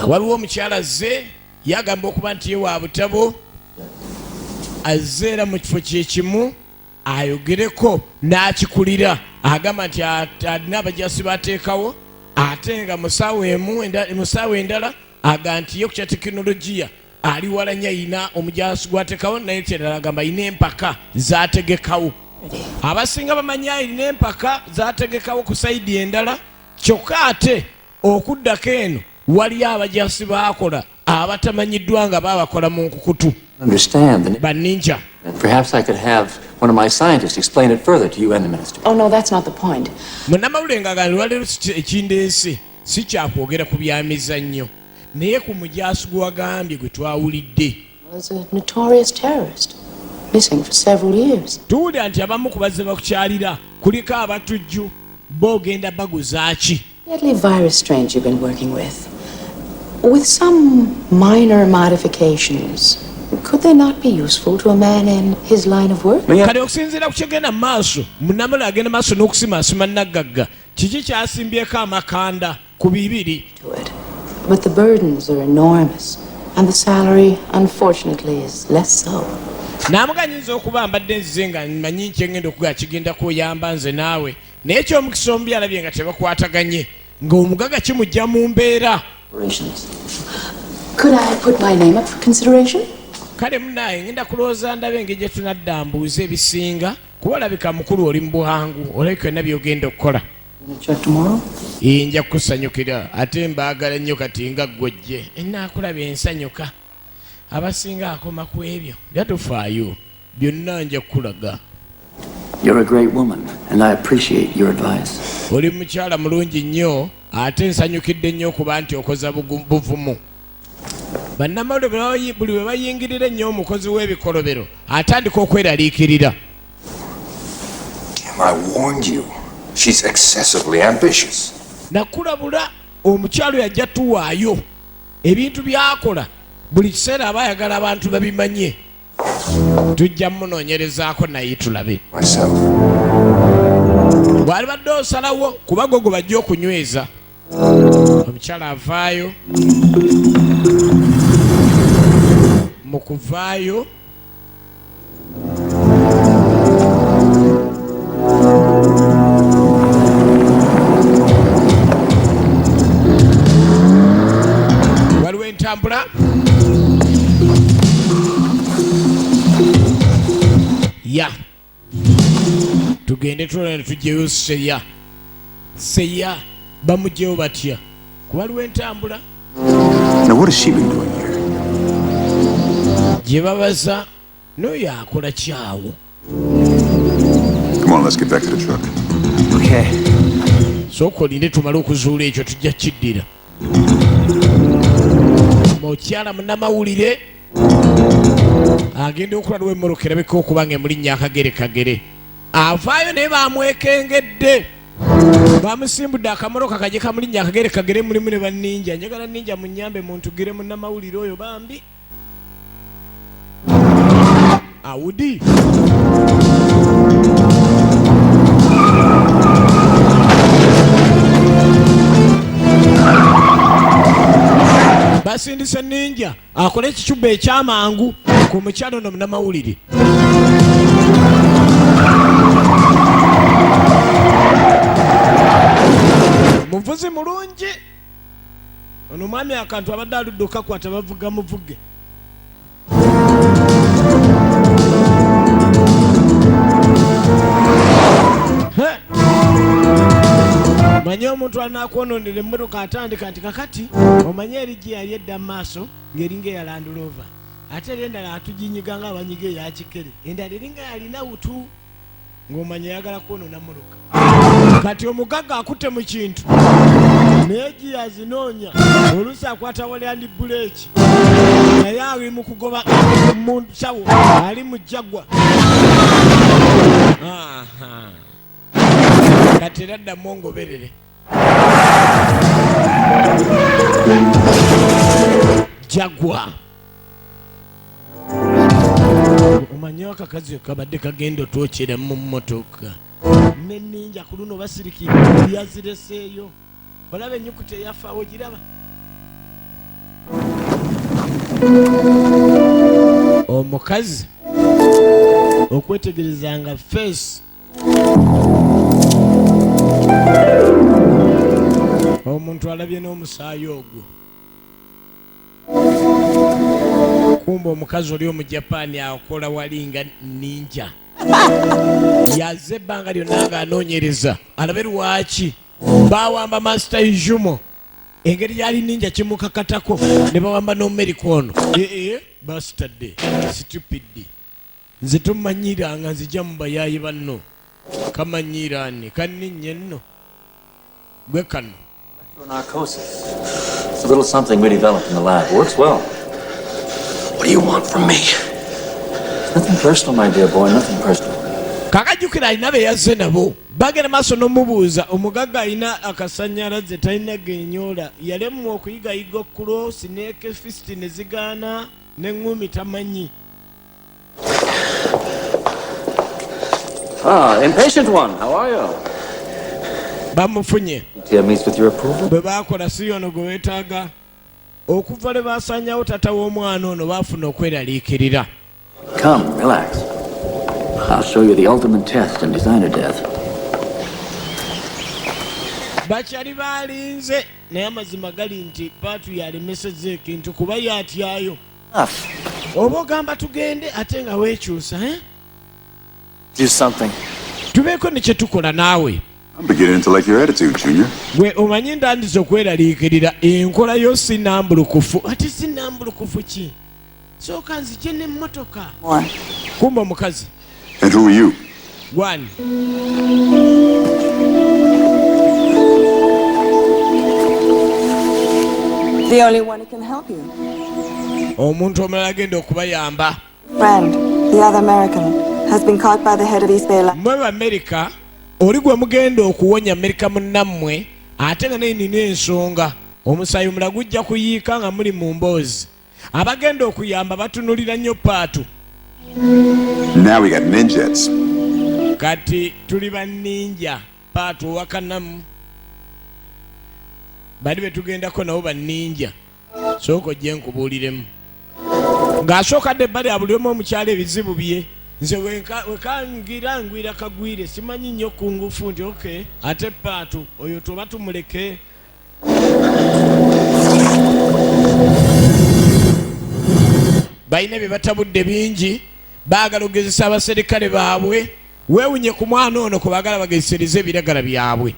Waliwo omukyala azze yagamba okuba nti ye wa butabo azze era mu kifo kye kimu ayogereko n'akikulira agamba nti alina abajasi bateekawo ate nga mu ssaawa endala aga nti ye ku kya tekinologiya ali wala nnyo ayina omujasi gw'ateekawo naye kyerala agamba ayina empaka z'ategekawo. Abasinga bamanyi alina empaka z'ategekawo ku sayidi endala kyokka ate okuddako eno Waliyo abajasi baakola abatamanyiddwa nga babakola mu nkukutu. Understand the Ba ninja. And perhaps I could have one of my scientists explain it further to you and the minister. Oh, no, that's not the point. Munnamawulire nga gano lwaleero ekindeese si kyakwogera ku byamizannyo naye ku mujaasi gwe wagambye gwe twawulidde. Was a notorious terrorist, missing for several years. Tuwulira nti abamu ku bazze bakukyalira kuliko abatujju bo ogenda baguza ki? Deadly virus strains you've been working with. With some minor modifications, could they not be useful to a man in his line of work? Kati okusinziira ku kyegenda mu maaso, munnamawulire agenda maaso n'okusimaasima naggagga kiki kyasimbyeko amakanda ku bibiri. But the burdens are enormous, and the salary, unfortunately, is less so. N'amuga nyinza okuba mbadde nzize nga manyi nkyengenda okugaa kigenda kuyamba nze naawe, naye ekyomukisa omubi alabye nga tebakwataganye ng'omugaga kimujja mu mbeera. Could I put my name up for consideration? Kale munaaye ngenda kulowooza ndabe engeri gye tunadda mbuuza ebisinga kuba olabika mukulu oli mu buhangu olabika byonna by'ogenda okukola. Check tomorrow? Ee, nja kukusanyukira ate mbaagala nnyo kati nga ggwojje enaakulaba ensanyuka abasinga akoma ku ebyo byatufaayo byonna nja kukulaga. You're a great woman, and I appreciate your advice. Oli mukyala mulungi nnyo ate nsanyukidde nnyo okuba nti okoza buvumu. Bannamawulire buli bwe bayingirira ennyo omukozi w'ebikolobero atandika okweraliikirira. Damn, I warned you. She's excessively ambitious. Nakulabula omukyalo yajja tuwaayo ebintu byakola buli kiseera aba ayagala abantu babimanye. Tujja munoonyerezaako naye tulabe. Myself. Bw'alibadde osalawo kuba gwe gwe bajja okunyweza. Omukyala avaayo mu kuvaayo waliwo entambula ya tugende tulone tugyeyo seya seya bamugyeyo batya kuba waliwo entambula. Now, what has she been doing here? Gye babaza n'oyo akola kyawo. Come on, let's get back to the truck. Okay. Sooka olinde tumale okuzuula ekyo tujja kiddira. Mukyala munnamawulire agenda okulala w'emmoloka erabika okuba nga emulinnya akagere kagere avaayo naye bamwekengedde bamusimbudde akamoloka kaje kamulinnya akagere kagere mulimu ne banninja. Njagala ninja munyambe muntugire munnamawulire oyo bambi awudi. Basindise ninja akole ekicuba ekyamangu ku mukyalo ono munnamawulire. Muvuzi mulungi ono omwami akantu abadde aludde okakwata bavuga muvuge. He! Manye omuntu anaakwononera emmotoka atandika nti kakati omanye eri gye yali edda mu maaso ng'eringa eya Land Rover ate eri endala atuginyiga nga abanyiga eya kikere endala eringa yalina wutu ng'omanya ayagala kwonoona mmotoka. Kati omugagga akutte mu kintu naye giya azinoonya oluusi akwata wali andi buleeki naye ali mu kugoba mu nsawo ali mu jagwa. Aha. Kati era ddamu ongoberere. Jagwa. Omanyi akakazi kabadde kagenda otwokyera mu mmotoka ne ninja ku luno basirikira yazireseeyo olaba ennyukuta eyafaawo giraba. Omukazi okwetegerezanga face omuntu alabye n'omusaayi ogwo. Kumbe omukazi oli Omujapaani akola wali nga ninja yazze ebbanga lyonna ng'anoonyereza alabe lwaki bawamba Master Ijumo. Engeri yali ninja kimukakatako ne bawamba n'omumerika ono. Ee bastard stupid, nze tomanyira nga nzija mu bayaayi banno. Kamanyiiraani kanninnya nno gwe kano. Narcosis. It's a little something we developed in the lab. Works well. What do you want from me? It's nothing personal, my dear boy, nothing personal. Kakajjukira alina be yazze nabo, bagenda maaso n'omubuuza. Omugagga alina akasanyalaze, talina genyoola, yalemwa okuyigayiga okulo snake fist ne zigaana n'eŋŋumi tamanyi. Ah, impatient one, how are you? Bamufunye. Here meets with your approval. Bwe baakola si ono gwe weetaaga. Okuva lwe baasanyawo tata w'omwana ono, baafuna okweraliikirira. Come, relax. I'll show you the ultimate test in designer death. Bakyali balinze, naye amazima gali nti Paatu yalemesezza ekintu kuba yatyayo. Oba ogamba tugende ate nga weekyusa, eh? Do something. Tubeeko ne kye tukola naawe. I'm beginning to like your attitude, Junior. Gwe omanyi ndandiza okweraliikirira, enkola yo si nambulukufu. Ate si nambulukufu ki? Sooka nzije n'emmotoka. Kumba omukazi. And who are you? Gwani? The only one who can help you. Omuntu omulala agenda okubayamba. Friend, the other American, has been caught by the head of East Bay. Mmwe Bamerika, oli gwe mugenda okuwonya Amerika munnammwe, ate nga naye nina ensonga. Omusaayi omulala gujja kuyiika nga muli mu mboozi. Abagenda okuyamba batunulira nnyo Paatu. Now we got ninjets. Kati tuli banninja. Paatu owakanamu, bali be tugendako nabo banninja. Sooka ojje nkubuuliremu. Ng'asooka dde ebbali abuliremu omukyala ebizibu bye. Nze wekangira ngwira kagwire, simanyi nnyo ku ngufu nti okay. Ate Paatu oyo tuba tumuleke. Balina bye batabudde bingi, baagala okugezesa abaserikale baabwe. Weewunye ku mwana ono kwe baagala bagezesereze ebiragala byabwe.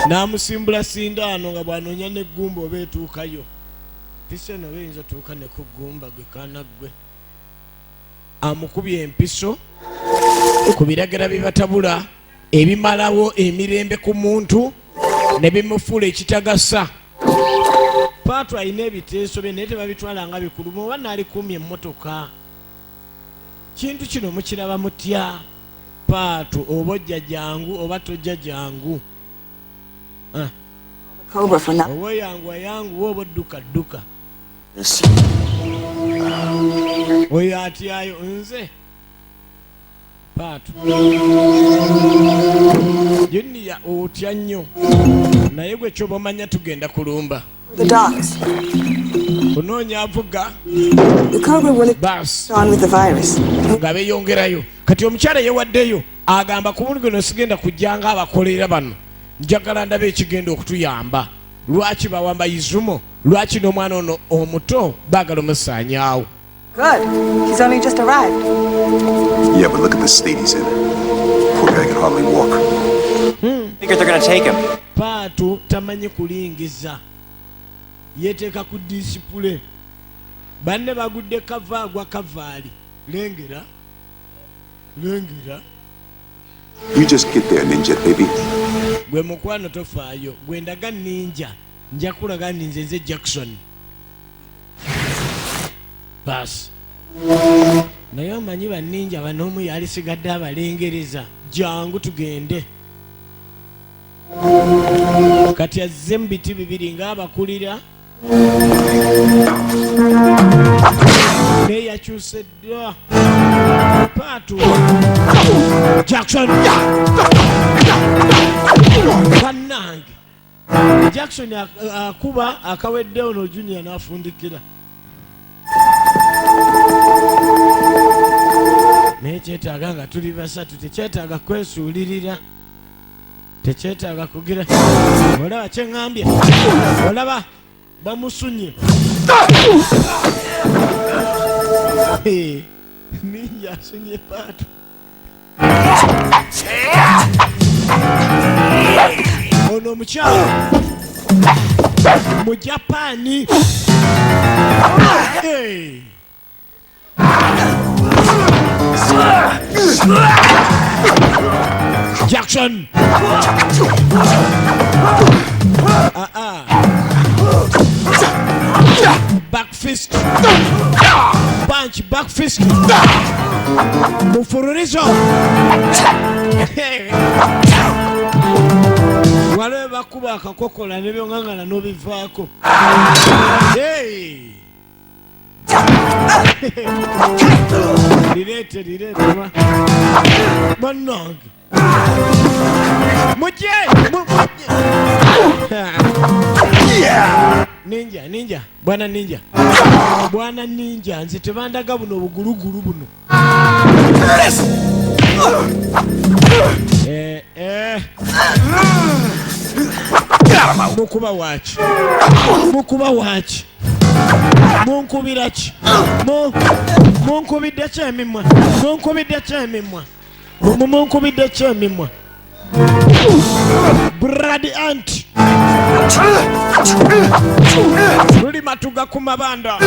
N'amusimbula sindaano nga bw'anoonya n'eggumba oba etuukayo. Mpiso eno oba eyinza otuuka ne ku ggumba gwe kaana ggwe. Amukubye empiso ku biragala bye batabula ebimalawo emirembe ku muntu ne bimufuula ekitagasa. Paatu alina ebiteeso bye naye tebabitwala nga bikulu. Bw'oba naalikuumye emmotoka, kintu kino mukiraba mutya? Paatu oba ojja jangu oba tojja jangu. Ah. Cobra for now. Oba oyanguwa yanguwa oba odduka dduka. Oyo atyayo nze Paatu Junior otya nnyo, naye gwe kyoba omanya tugenda kulumba. The docks. Kunoonya avuga The Cobra will baasi on with the virus. Nga beeyongerayo. Kati omukyala yewaddeyo agamba ku buli guno sigenda kujja nga abakolera bano, njagala ndabe ekigenda okutuyamba. Lwaki bawamba Izumo? Lwaki n'omwana ono omuto baagala omusaanyaawo? Good. He's only just arrived. Yeah, but look at the state he's in. Poor guy can hardly walk. Figured they're gonna take him. Paatu tamanyi kulingiza, yeteeka ku display. Banne bagudde kava agwa kavaali. Lengera lengera. You just get there, Ninja baby. Gwe mukwano tofaayo, gwe ndaga ninja, nja kulaga nti nze nze Jackson. Baasi naye omanyi banninja bano, omu yalisigadde abalengereza. Jangu tugende. Kati azze mu biti bibiri ng'abakulira, naye yakyuse dda. Paatu Jackson bannange, Jackson akuba akawedde ono Junior n'afundikira, naye kyetaaga nga tuli basatu, tekyetaaga kwesuulirira, tekyetaaga kugira. Olaba kyeŋŋambye? Olaba bamusunye. Hey, ninja asunye Paatu. Ono omukyala. Mu Japaani. Hey! Jackson. Ah ah. Back fist. Punch back fist. Mufululizo. Waliwo bakuba akakokola ne byongangana n'obivaako. Hey! Lireete lireete bannange mujje ninja ninja bwana ninja bwana ninja nze tebandaga buno obugulugulu buno eh, eh. Mukuba waki mukuba waki munkubira ki munkubidde ki emimwa munkubidde ki emimwa munkubidde ki emimwa Brad Ant luli matuga ku mabanda.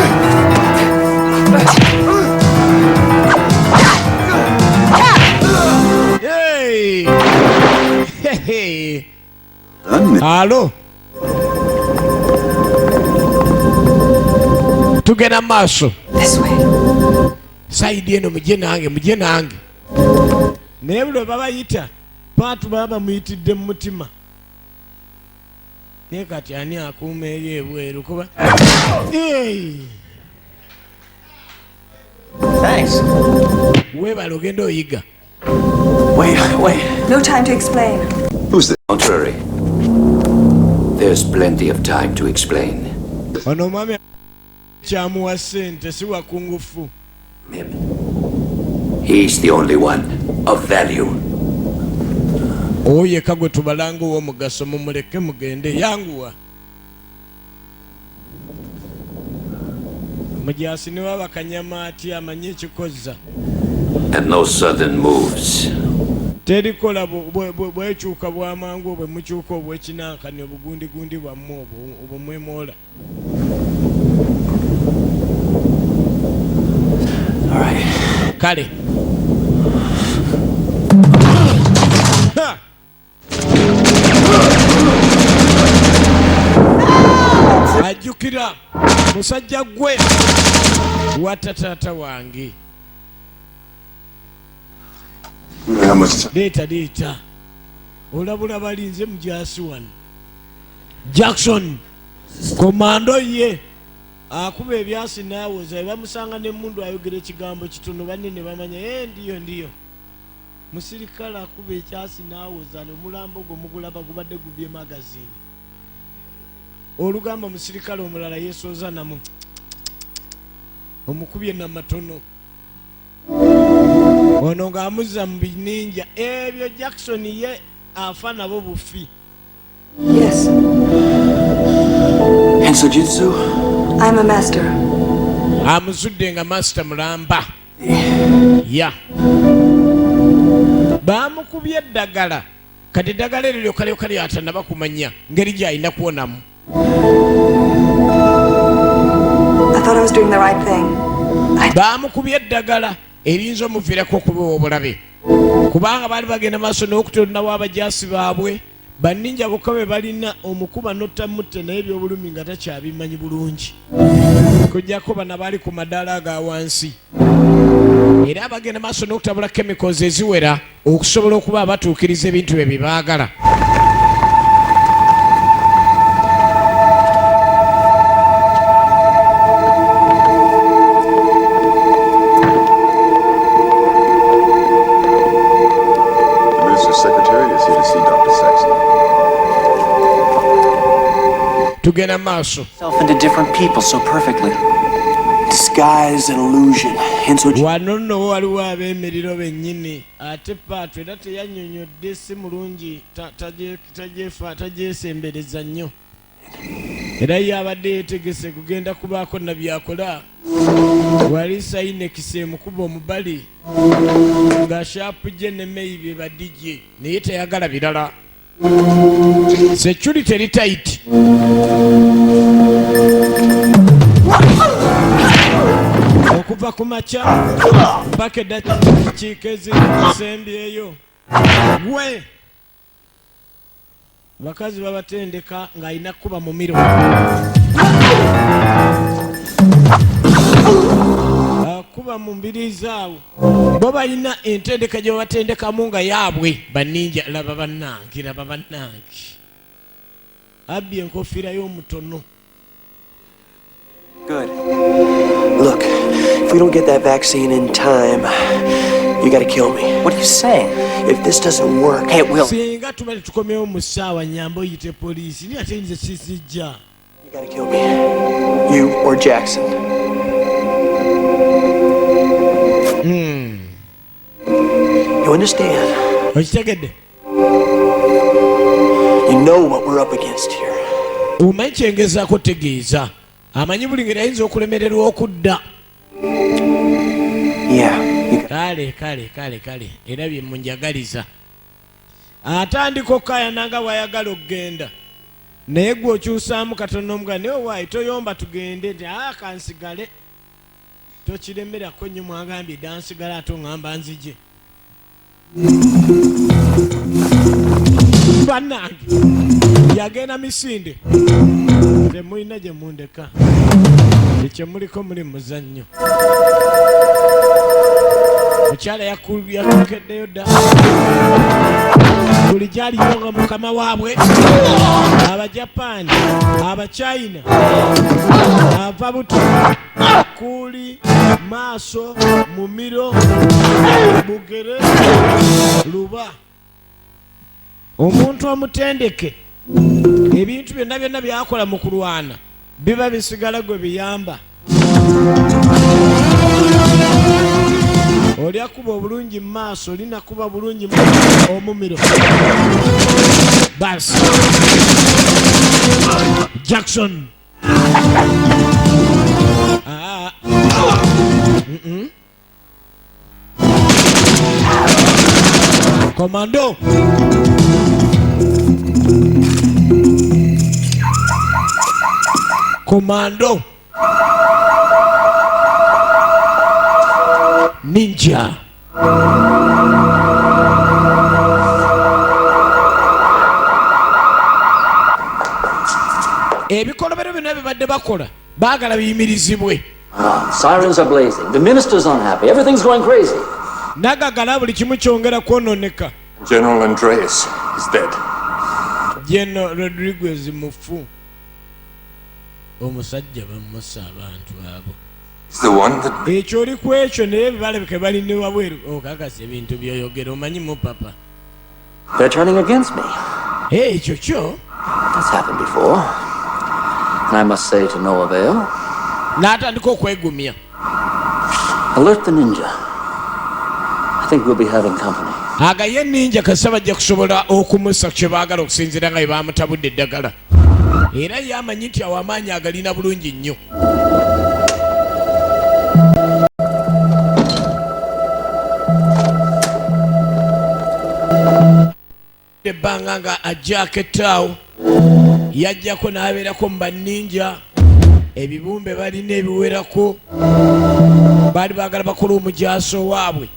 Hey! Hey! Alo, tugenda mu maaso side eno, mujje nange, mujje nange. Naye buli lwe babayita paatu baba bamuyitidde mu mutima, naye kati ani akuuma eri ebweru kuba Hey! Thanks. Weebale, ogenda oyiga. Wait, wait. No time to explain. Who's this? Contrary. There's plenty of time to explain. Ono omwami kyamuwa ssente si wakungufu. He's the only one of value. Oyo yekka gwe tubalanga ow'omugaso, mumuleke mugende, yanguwa. Mujasi ne waba kanyama atya amanyi ekikoza. And no sudden moves. Terikola bwekyuka bwamangu obwe mukyuka obwekinankani obugundigundi bwammwe obwo obwo mwemoola. All right. Kale. Ha! Ajjukira musajja gwe watta taata wange. How much time? Leeta leeta olabula balinze mujasi wano. Jackson komando ye akuba ebyasi naawoza bamusanga nemundu ayogera ekigambo kitono banne ne bamanya, "Eh, ndiyo ndiyo musirikale akuba ekyasi naawoza omulambo gwo mugulaba gubadde gubye magazine." Olugamba musirikale omulala yeesooza namu omukubye namatono ono ng'amuzza mu bininja ebyo. Jackson ye afa nabo bufi. Yes, Hensojutsu? I'm a master. Amuzudde nga master mulamba ya bamukubye eddagala. Kati eddagala eryo lyokka lyokka lyatanaba kumanya ngeri gy'alina kuwonamu. I thought I was doing the right thing. Bamukubye eddagala eriyinza omuviirako okubewa obulabe kubanga baali bagenda maaso n'okutondawo abajaasi baabwe banninja bokka be balina omukuba n'ottamutte naye ebyobulumi nga takyabimanyi bulungi kujjako bano baali ku madaala aga wansi era bagenda maaso n'okutabula chemicals eziwera okusobola okuba abatuukiriza ebintu bye bye baagala. The minister's secretary is here to see Dr. Saxon. Tugenda maaso. Self into different people so perfectly. Disguise and illusion. Henso Wano nno waliwo ab'emiriro bennyini ate paatu era teyannyonnyodde si mulungi tagyesembereza nnyo era ye abadde yeetegese kugenda kubaako nabyakola wali sayinekisi emukuba omubali nga sharp gye ne meyi bye badijje naye teyagala birala. Security eri tight. Okuva ku makya mpaka eddakiika ezisembyeyo. Gwe bakazi babatendeka ng'alina kukuba mumiro. Akuba mu mbiriizi awo. Bo balina entendeka gye babatendekamu nga yaabwe baninja. Laba bannange, laba bannange, abbye enkofiira y'omutono. Good. Look, if we don't get that vaccine in time, you gotta kill me. What are you saying? If this doesn't work, hey, it will. Singa tuba tetukomyewo mu ssaawa, nyamba oyite poliisi, naye ate nze sisijja. You gotta kill me. You or Jackson. You understand? Okitegedde? You know what we're up against here. Omanyi kyengezaako tegeeza, amanyi buli ngeri ayinza okulemererwa okudda. Yeah. Kale kale kale kale, era bye munjagaliza. Atandika okukayana nga bw'ayagala okugenda, naye gwe okyusaamu katono omuga naye owaayi toyomba tugende, nti aa kansigale, tokiremerako nnyo, mwagambye dda nsigale ate oŋŋamba nzije. Bannange, yagenda misinde, temulina gye mundeka, ekyo muliko muli muzannyo. Mukyala yakukeddeyo dda buli gyaliyo nga mukama waabwe Abajapaani, Abachina, ava buto kuli maaso mumiro bugere luba. Omuntu omutendeke ebintu byonna byonna byakola mu kulwana biba bisigala gwe biyamba. Oli akuba obulungi mu maaso, oli nakuba bulungi omumiro. Basi Jackson. Ah. Commando. Commando. Ninja. Ebikolobero byonna bibadde bakola baagala biyimirizibwe. Sirens are blazing. The minister's unhappy. Everything's going crazy. Nagagala buli kimu kyongera kwononeka. General Andreas is dead. General Rodriguez mufu. Omusajja bamusa abantu abo. He's the one that Ekyo oli ku ekyo, naye balabika bali ne wabweru. Okakasa ebintu byoyogera omanyi mu papa. They're turning against me. Ekyo kyo. That's happened before. And I must say to no avail. N'atandika okwegumya. Alert the ninja. I think we'll be having company. Agaye ninja kasa bajja kusobola okumussa kye baagala okusinziira nga bwe bamutabudde eddagala. Era ye amanyi nti awo amaanyi agalina bulungi nnyo. Ebbanga nga ajjako ettaawo, yajjako n'abeerako mu banninja, ebibumbe balina ebiwerako, baali baagala bakola omujaaso waabwe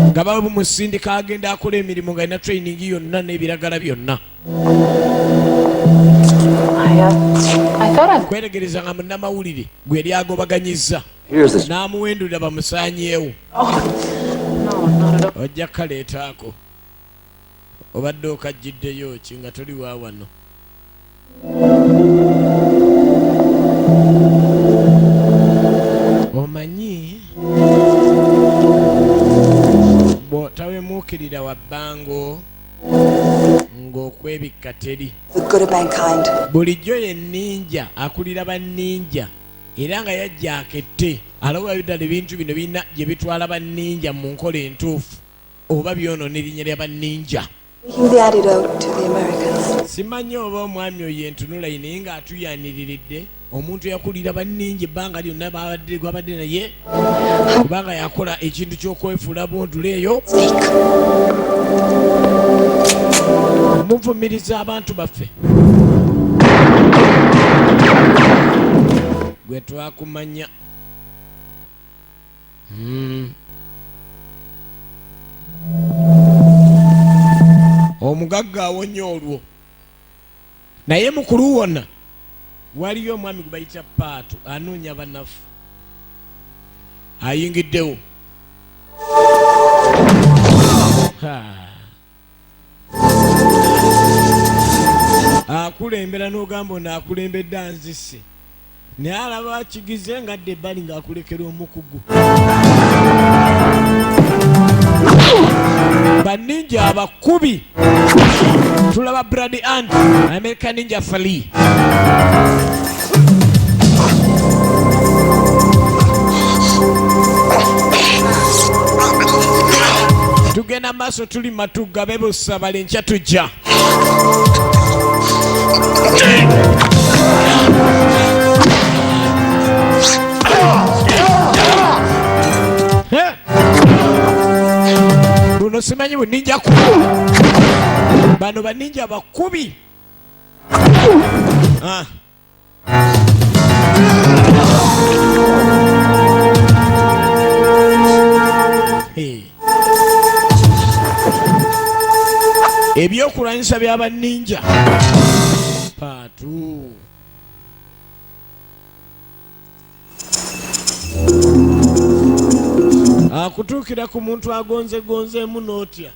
nga bamusindika agenda akola emirimu nga alina training yonna n'ebiragala byonna. Kweregereza nga munnamawulire gwe yali agobaganyizza n'amuwendulira bamusaanyeewo. Ojja kukaleetaako obadde okajjiddeyo ki nga toli wa wano. Omanyi bw'otawemuukirira wa bbango ng'okwebikka teri. The good of mankind. Bulijjo ye ninja akulira banninja, era nga yajja akette alaba ddala ebintu bino birina gye bitwala banninja mu nkola entuufu oba byonoona erinnya lya banninja. Taking the antidote to the Americans. Simanyi oba omwami oyo entunula ye, naye ng'atuyaniriridde omuntu eyakulira banninja ebbanga lyonna babadde gwabadde naye, kubanga yakola ekintu ky'okwefuula bundula eyo. Muvumiriza abantu baffe. Gwe twakumanya. Omugagga awonye olwo. Naye mukulu wonna waliyo omwami gwe bayita Paatu anoonya banafu. Ayingiddewo. Akulembera n'ogamba ono akulembedde anzise. Naye alaba akigize ng'adda ebbali ng'akulekera omukugu. Baninja abakubi. Tulaba Brad Ant, American Ninja Fali. Tugenda maaso tuli Matugga bebusa bali nkya tujja. Buno simanyi buninja ku. Bano baninja bakubi. Hey. Ebyokulwanyisa by'abaninja. Paatu. Akutuukira ku muntu agonzegonzeemu n'otya.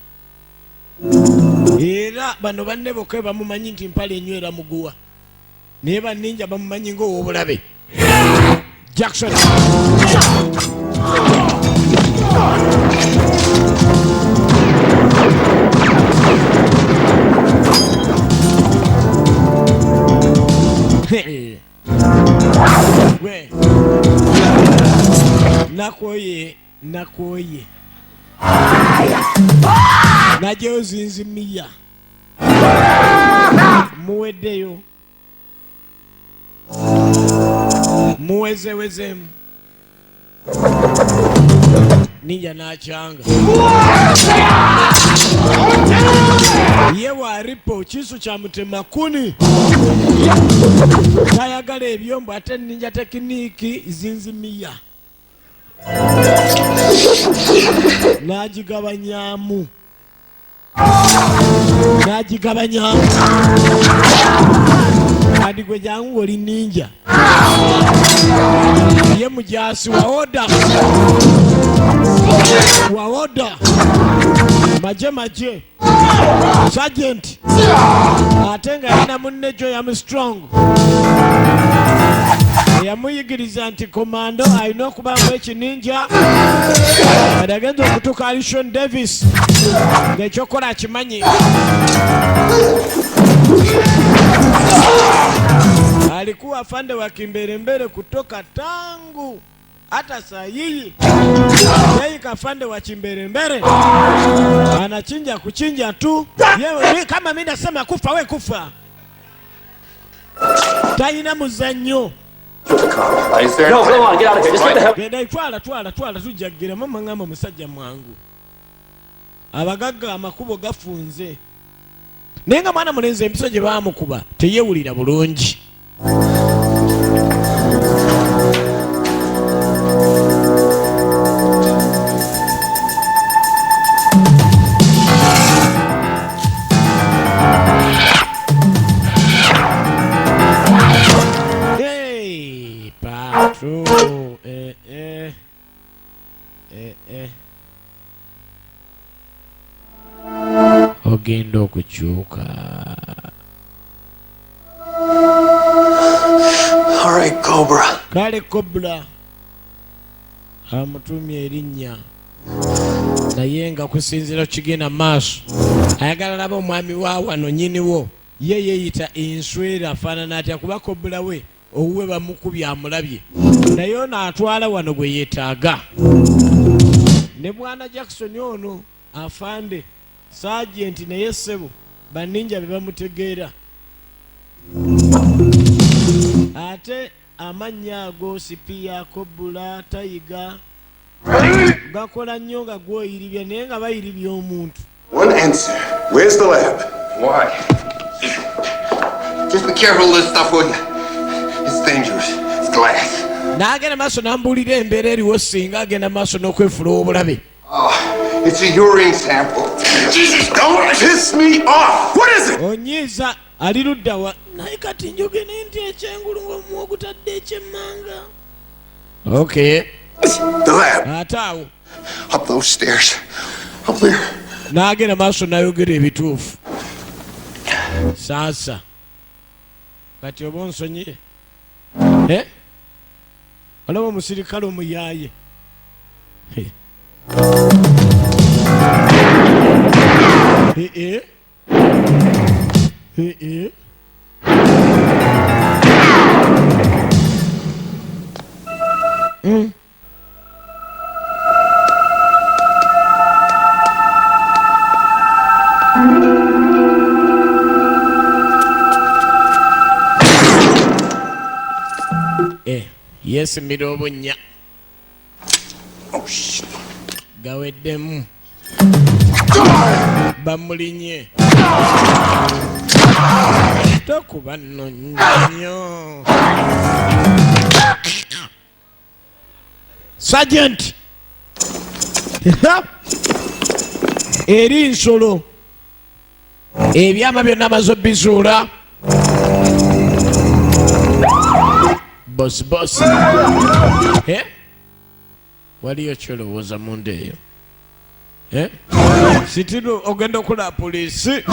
Era bano banne bokka bamumanyi nti mpale enywera muguwa. Naye banninja bamumanyi ng'ow'obulabe. Jackson. We. Nakoye, nakoye. Najeyo zinzimiya. Muweddeyo. Muwezewezemu. Ninja n'akyanga. Ye waripo kisu kya mutemakuni. Tayagala ebyombo ate ninja tekiniki zinzimiya. N'agigabanyamu. N'agigabanyamu. Kati gwe jangu oli ninja. Ye mujasi wa oda. Wa oda. Maje maje. Sergeant. Ate nga yina munne Joy Armstrong. Yamuyigiriza nti komando alina okubaamu ekininja. Kati agenza okutuuka ali Sean Davis ng'ekyokukola akimanyi. Alikuwa afande wa kimbelembele kutoka tangu hata saa hii. Yeye kafande wa kimbelembele anachinja kuchinja tu. Yewe kama mimi nasema kufa we kufa. Talina muzannyo. No, go on, get out of here. Just get the hell. Genda twala twala twala tujjagira mama ngamba musajja mwangu. Abagagga amakubo gafunze. Naye nga mwana mulenzi empiso gye baamukuba teyewulira bulungi. Hey, Patro, Ogenda okukyuka. All right, Cobra. Kale Cobra. Amutumye erinnya. Naye nga kusinziira kigenda maaso. Ayagala laba omwami wa wano nnyiniwo. Ye yeeyita enswera afaanana atya kuba Cobra we owuwe bamukubye amulabye. Naye ono atwala wano gwe yeetaaga. Ne bwana Jackson ono afande Sergeant naye ssebo banninja be bamutegeera. Ate amannya ago Sipia, Cobra, Tiger gakola nnyo nga gwoyiribya naye nga bayiribya omuntu. One answer. Where's the lab? Why? Just be careful of this stuff, will you? It's dangerous. It's glass. N'agenda maaso n'ambuulira embeera eriwo singa agenda maaso n'okwefuula ow'obulabe. Oh, it's a urine sample. Jesus, don't piss me off! What is it? Onyiiza, ali ludda wa? Naye kati njogere nti ekyengulu ng'omuwa ogutadde ekyemmanga. Okay. The lab. Ate awo. Up those stairs. Up there. N'agenda maaso n'ayogera ebituufu. Saasa kati oba onsonyiye. Eh? Olaba omusirikale omuyaaye. He. Eh, eh. Eh, eh. Eh, yeesimira obunnya. Gaweddemu, bamulinye. Tokuba nno nnyo, Sergeant. Eri nsolo, ebyama byonna amaze obizuula. Boss, boss. Eh? Waliyo kyolowooza munda eyo? Eh? Sitino ogenda okulaba poliisi.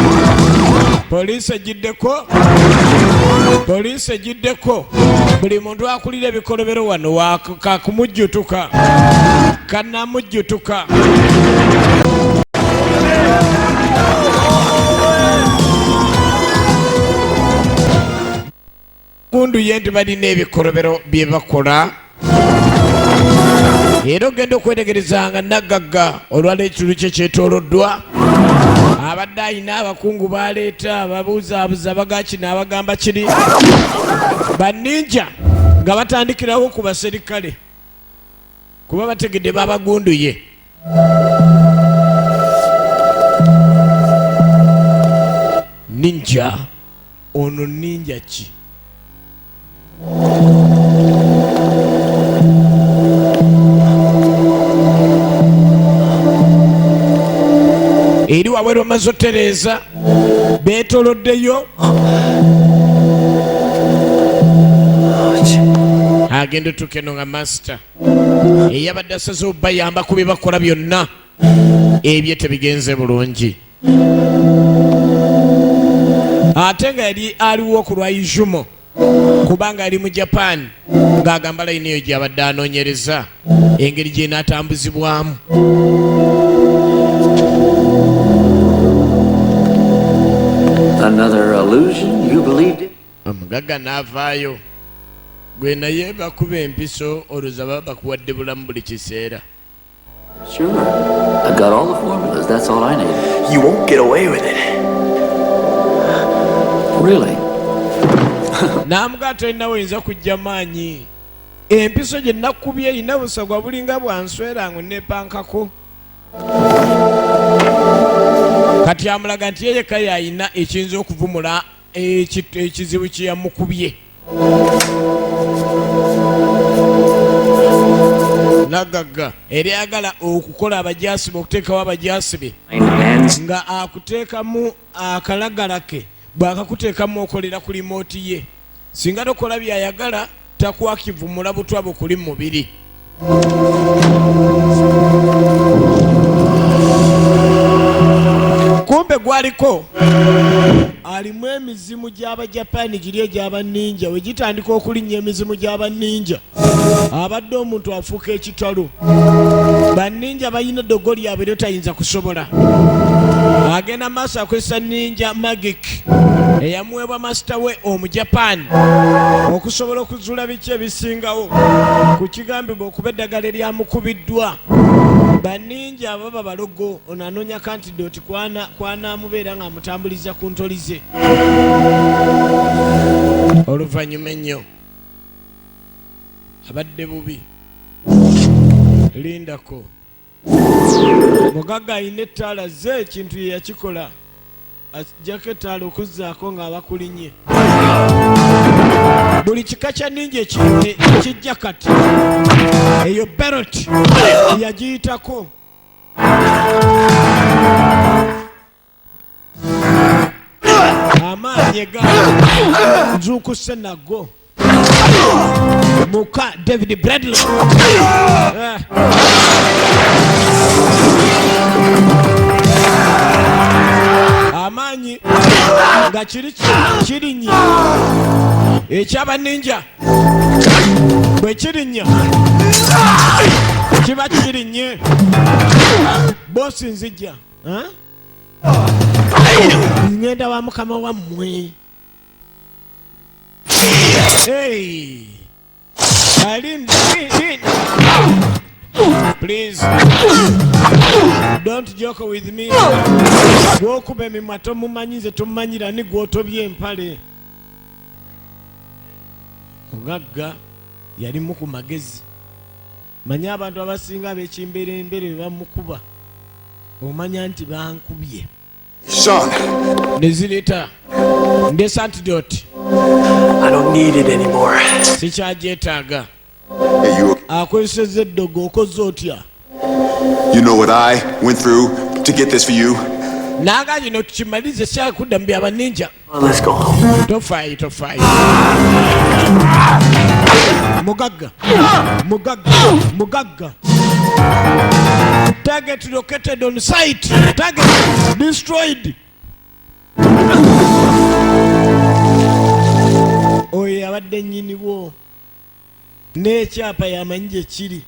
Poliisi egiddeko, poliisi egiddeko. Buli muntu akulira ebikolobero wano kakumujjutuka, kanamujjutuka. Gundu ye nti balina ebikolobero bye bakola, era ogenda okwetegerezanga naggagga olwala ekitundu kye kyetooloddwa abadde ayina abakungu baleeta ababuuzaabuza bagakino abagamba kiri banninja nga batandikirawo ku baserikale kuba bategedde babagunduye. Ninja ono ninja ki? Eri wabweru bamaze otereeza, beetoloddeyo. Agenda otuuka eno nga master eyabadde asaze obayamba ku bye bakola byonna ebye tebigenze bulungi, ate nga yali aliwo ku lwa Izumo kubanga ali mu Japan ng'agamba layini eyo gy'abadde anoonyereza engeri gy'enaatambuzibwamu. Another illusion? You believed it? Omugagga n'avaayo gwe naye bakuba empiso olowooza baba bakuwadde bulamu buli kiseera. Sure. I've got all the formulas. That's all I need. You won't get away with it. Really? N'amugaa tolina woyinza kujja maanyi, empiso gye nakubye erina busagwa bulinga bwanswera ngo nepankako. Kati amulaga nti ye yekka yayina ekiyinza okuvumula ekizibu kye yamukubye. Nagagga era ayagala okukola abajaasi be, okuteekawo abajaasi be nga akuteekamu akalagala ke, bw'akakuteekamu okolera ku limooti ye, singa tokola by'ayagala takwakivumula butwa bukuli mu mubiri. Kumbe gwaliko alimu emizimu gy'Abajapaani giri egy'abaninja, we gitandika okulinnya emizimu gy'abaninja abadde omuntu afuuka ekitalo. Banninja balina eddogo lyabwe lyo tayinza kusobola. Agenda maaso akozesa ninja magic eyamuweebwa masita we Omujapaani okusobola okuzuula biki ebisingawo ku kigambibwa okuba eddagala eryamukubiddwa. Banninja baba balogo, ono anoonya kantidoti kwanaamubeera ng'amutambuliza ku ntoli ze. Oluvannyuma ennyo abadde bubi. Lindako, mugagga alina ettaala ze, ekintu ye yakikola. Ajjako ettaala okuzzaako ng'abakulinye. Buli kika kya ninja ekijja kati eyo belt yagiyitako. Amaanyi ga nzuukuse nago muka David Bradley. Eh. Amaanyi nga kiri kirinnya ekyabaninja bwe kirinnya kiba kirinnye bosi nzijja. Eh? Ngenda wa mukama wammwe. Hey. Alin, please don't joke with me. Gwokuba emimwa tomumanyi nze tomumanyira ni gwotobye empale. Mugagga yalimu ku magezi. Manyi abantu abasinga ab'ekimberembere be bamukuba omanya nti bankubye. Sean. Nezireta ndesa antidote. I don't need it anymore. Sikyagyetaaga. Hey, you, Akozesezza eddogo okoze otya? You know what I went through to get this for you? Naga gino tukimalize syakudda mu byabaninja. Let's go home. Tofaayo tofaayo. Mugagga mugagga mugagga. Target located on site. Target destroyed. Oyo yabadde nnyiniwo n'ekyapa yamanyi gye kiri.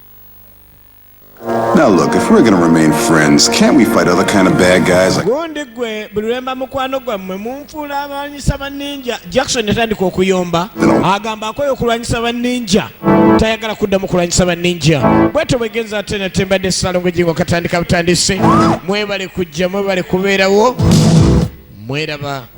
Now look, if we're gonna remain friends, can't we fight other kind of bad guys like Gundi gwe buli lwemba mukwano gwammwe munfuula abalwanyisa banninja. Jackson yatandika okuyomba agamba akoye okulwanyisa banninja tayagala kuddamu kulwanyisa banninja. Bwetyo bwegenza ate natembadde Ssalongo Jingo katandika butandisi. Mwebale kujja, mwebale kubeerawo, mweraba.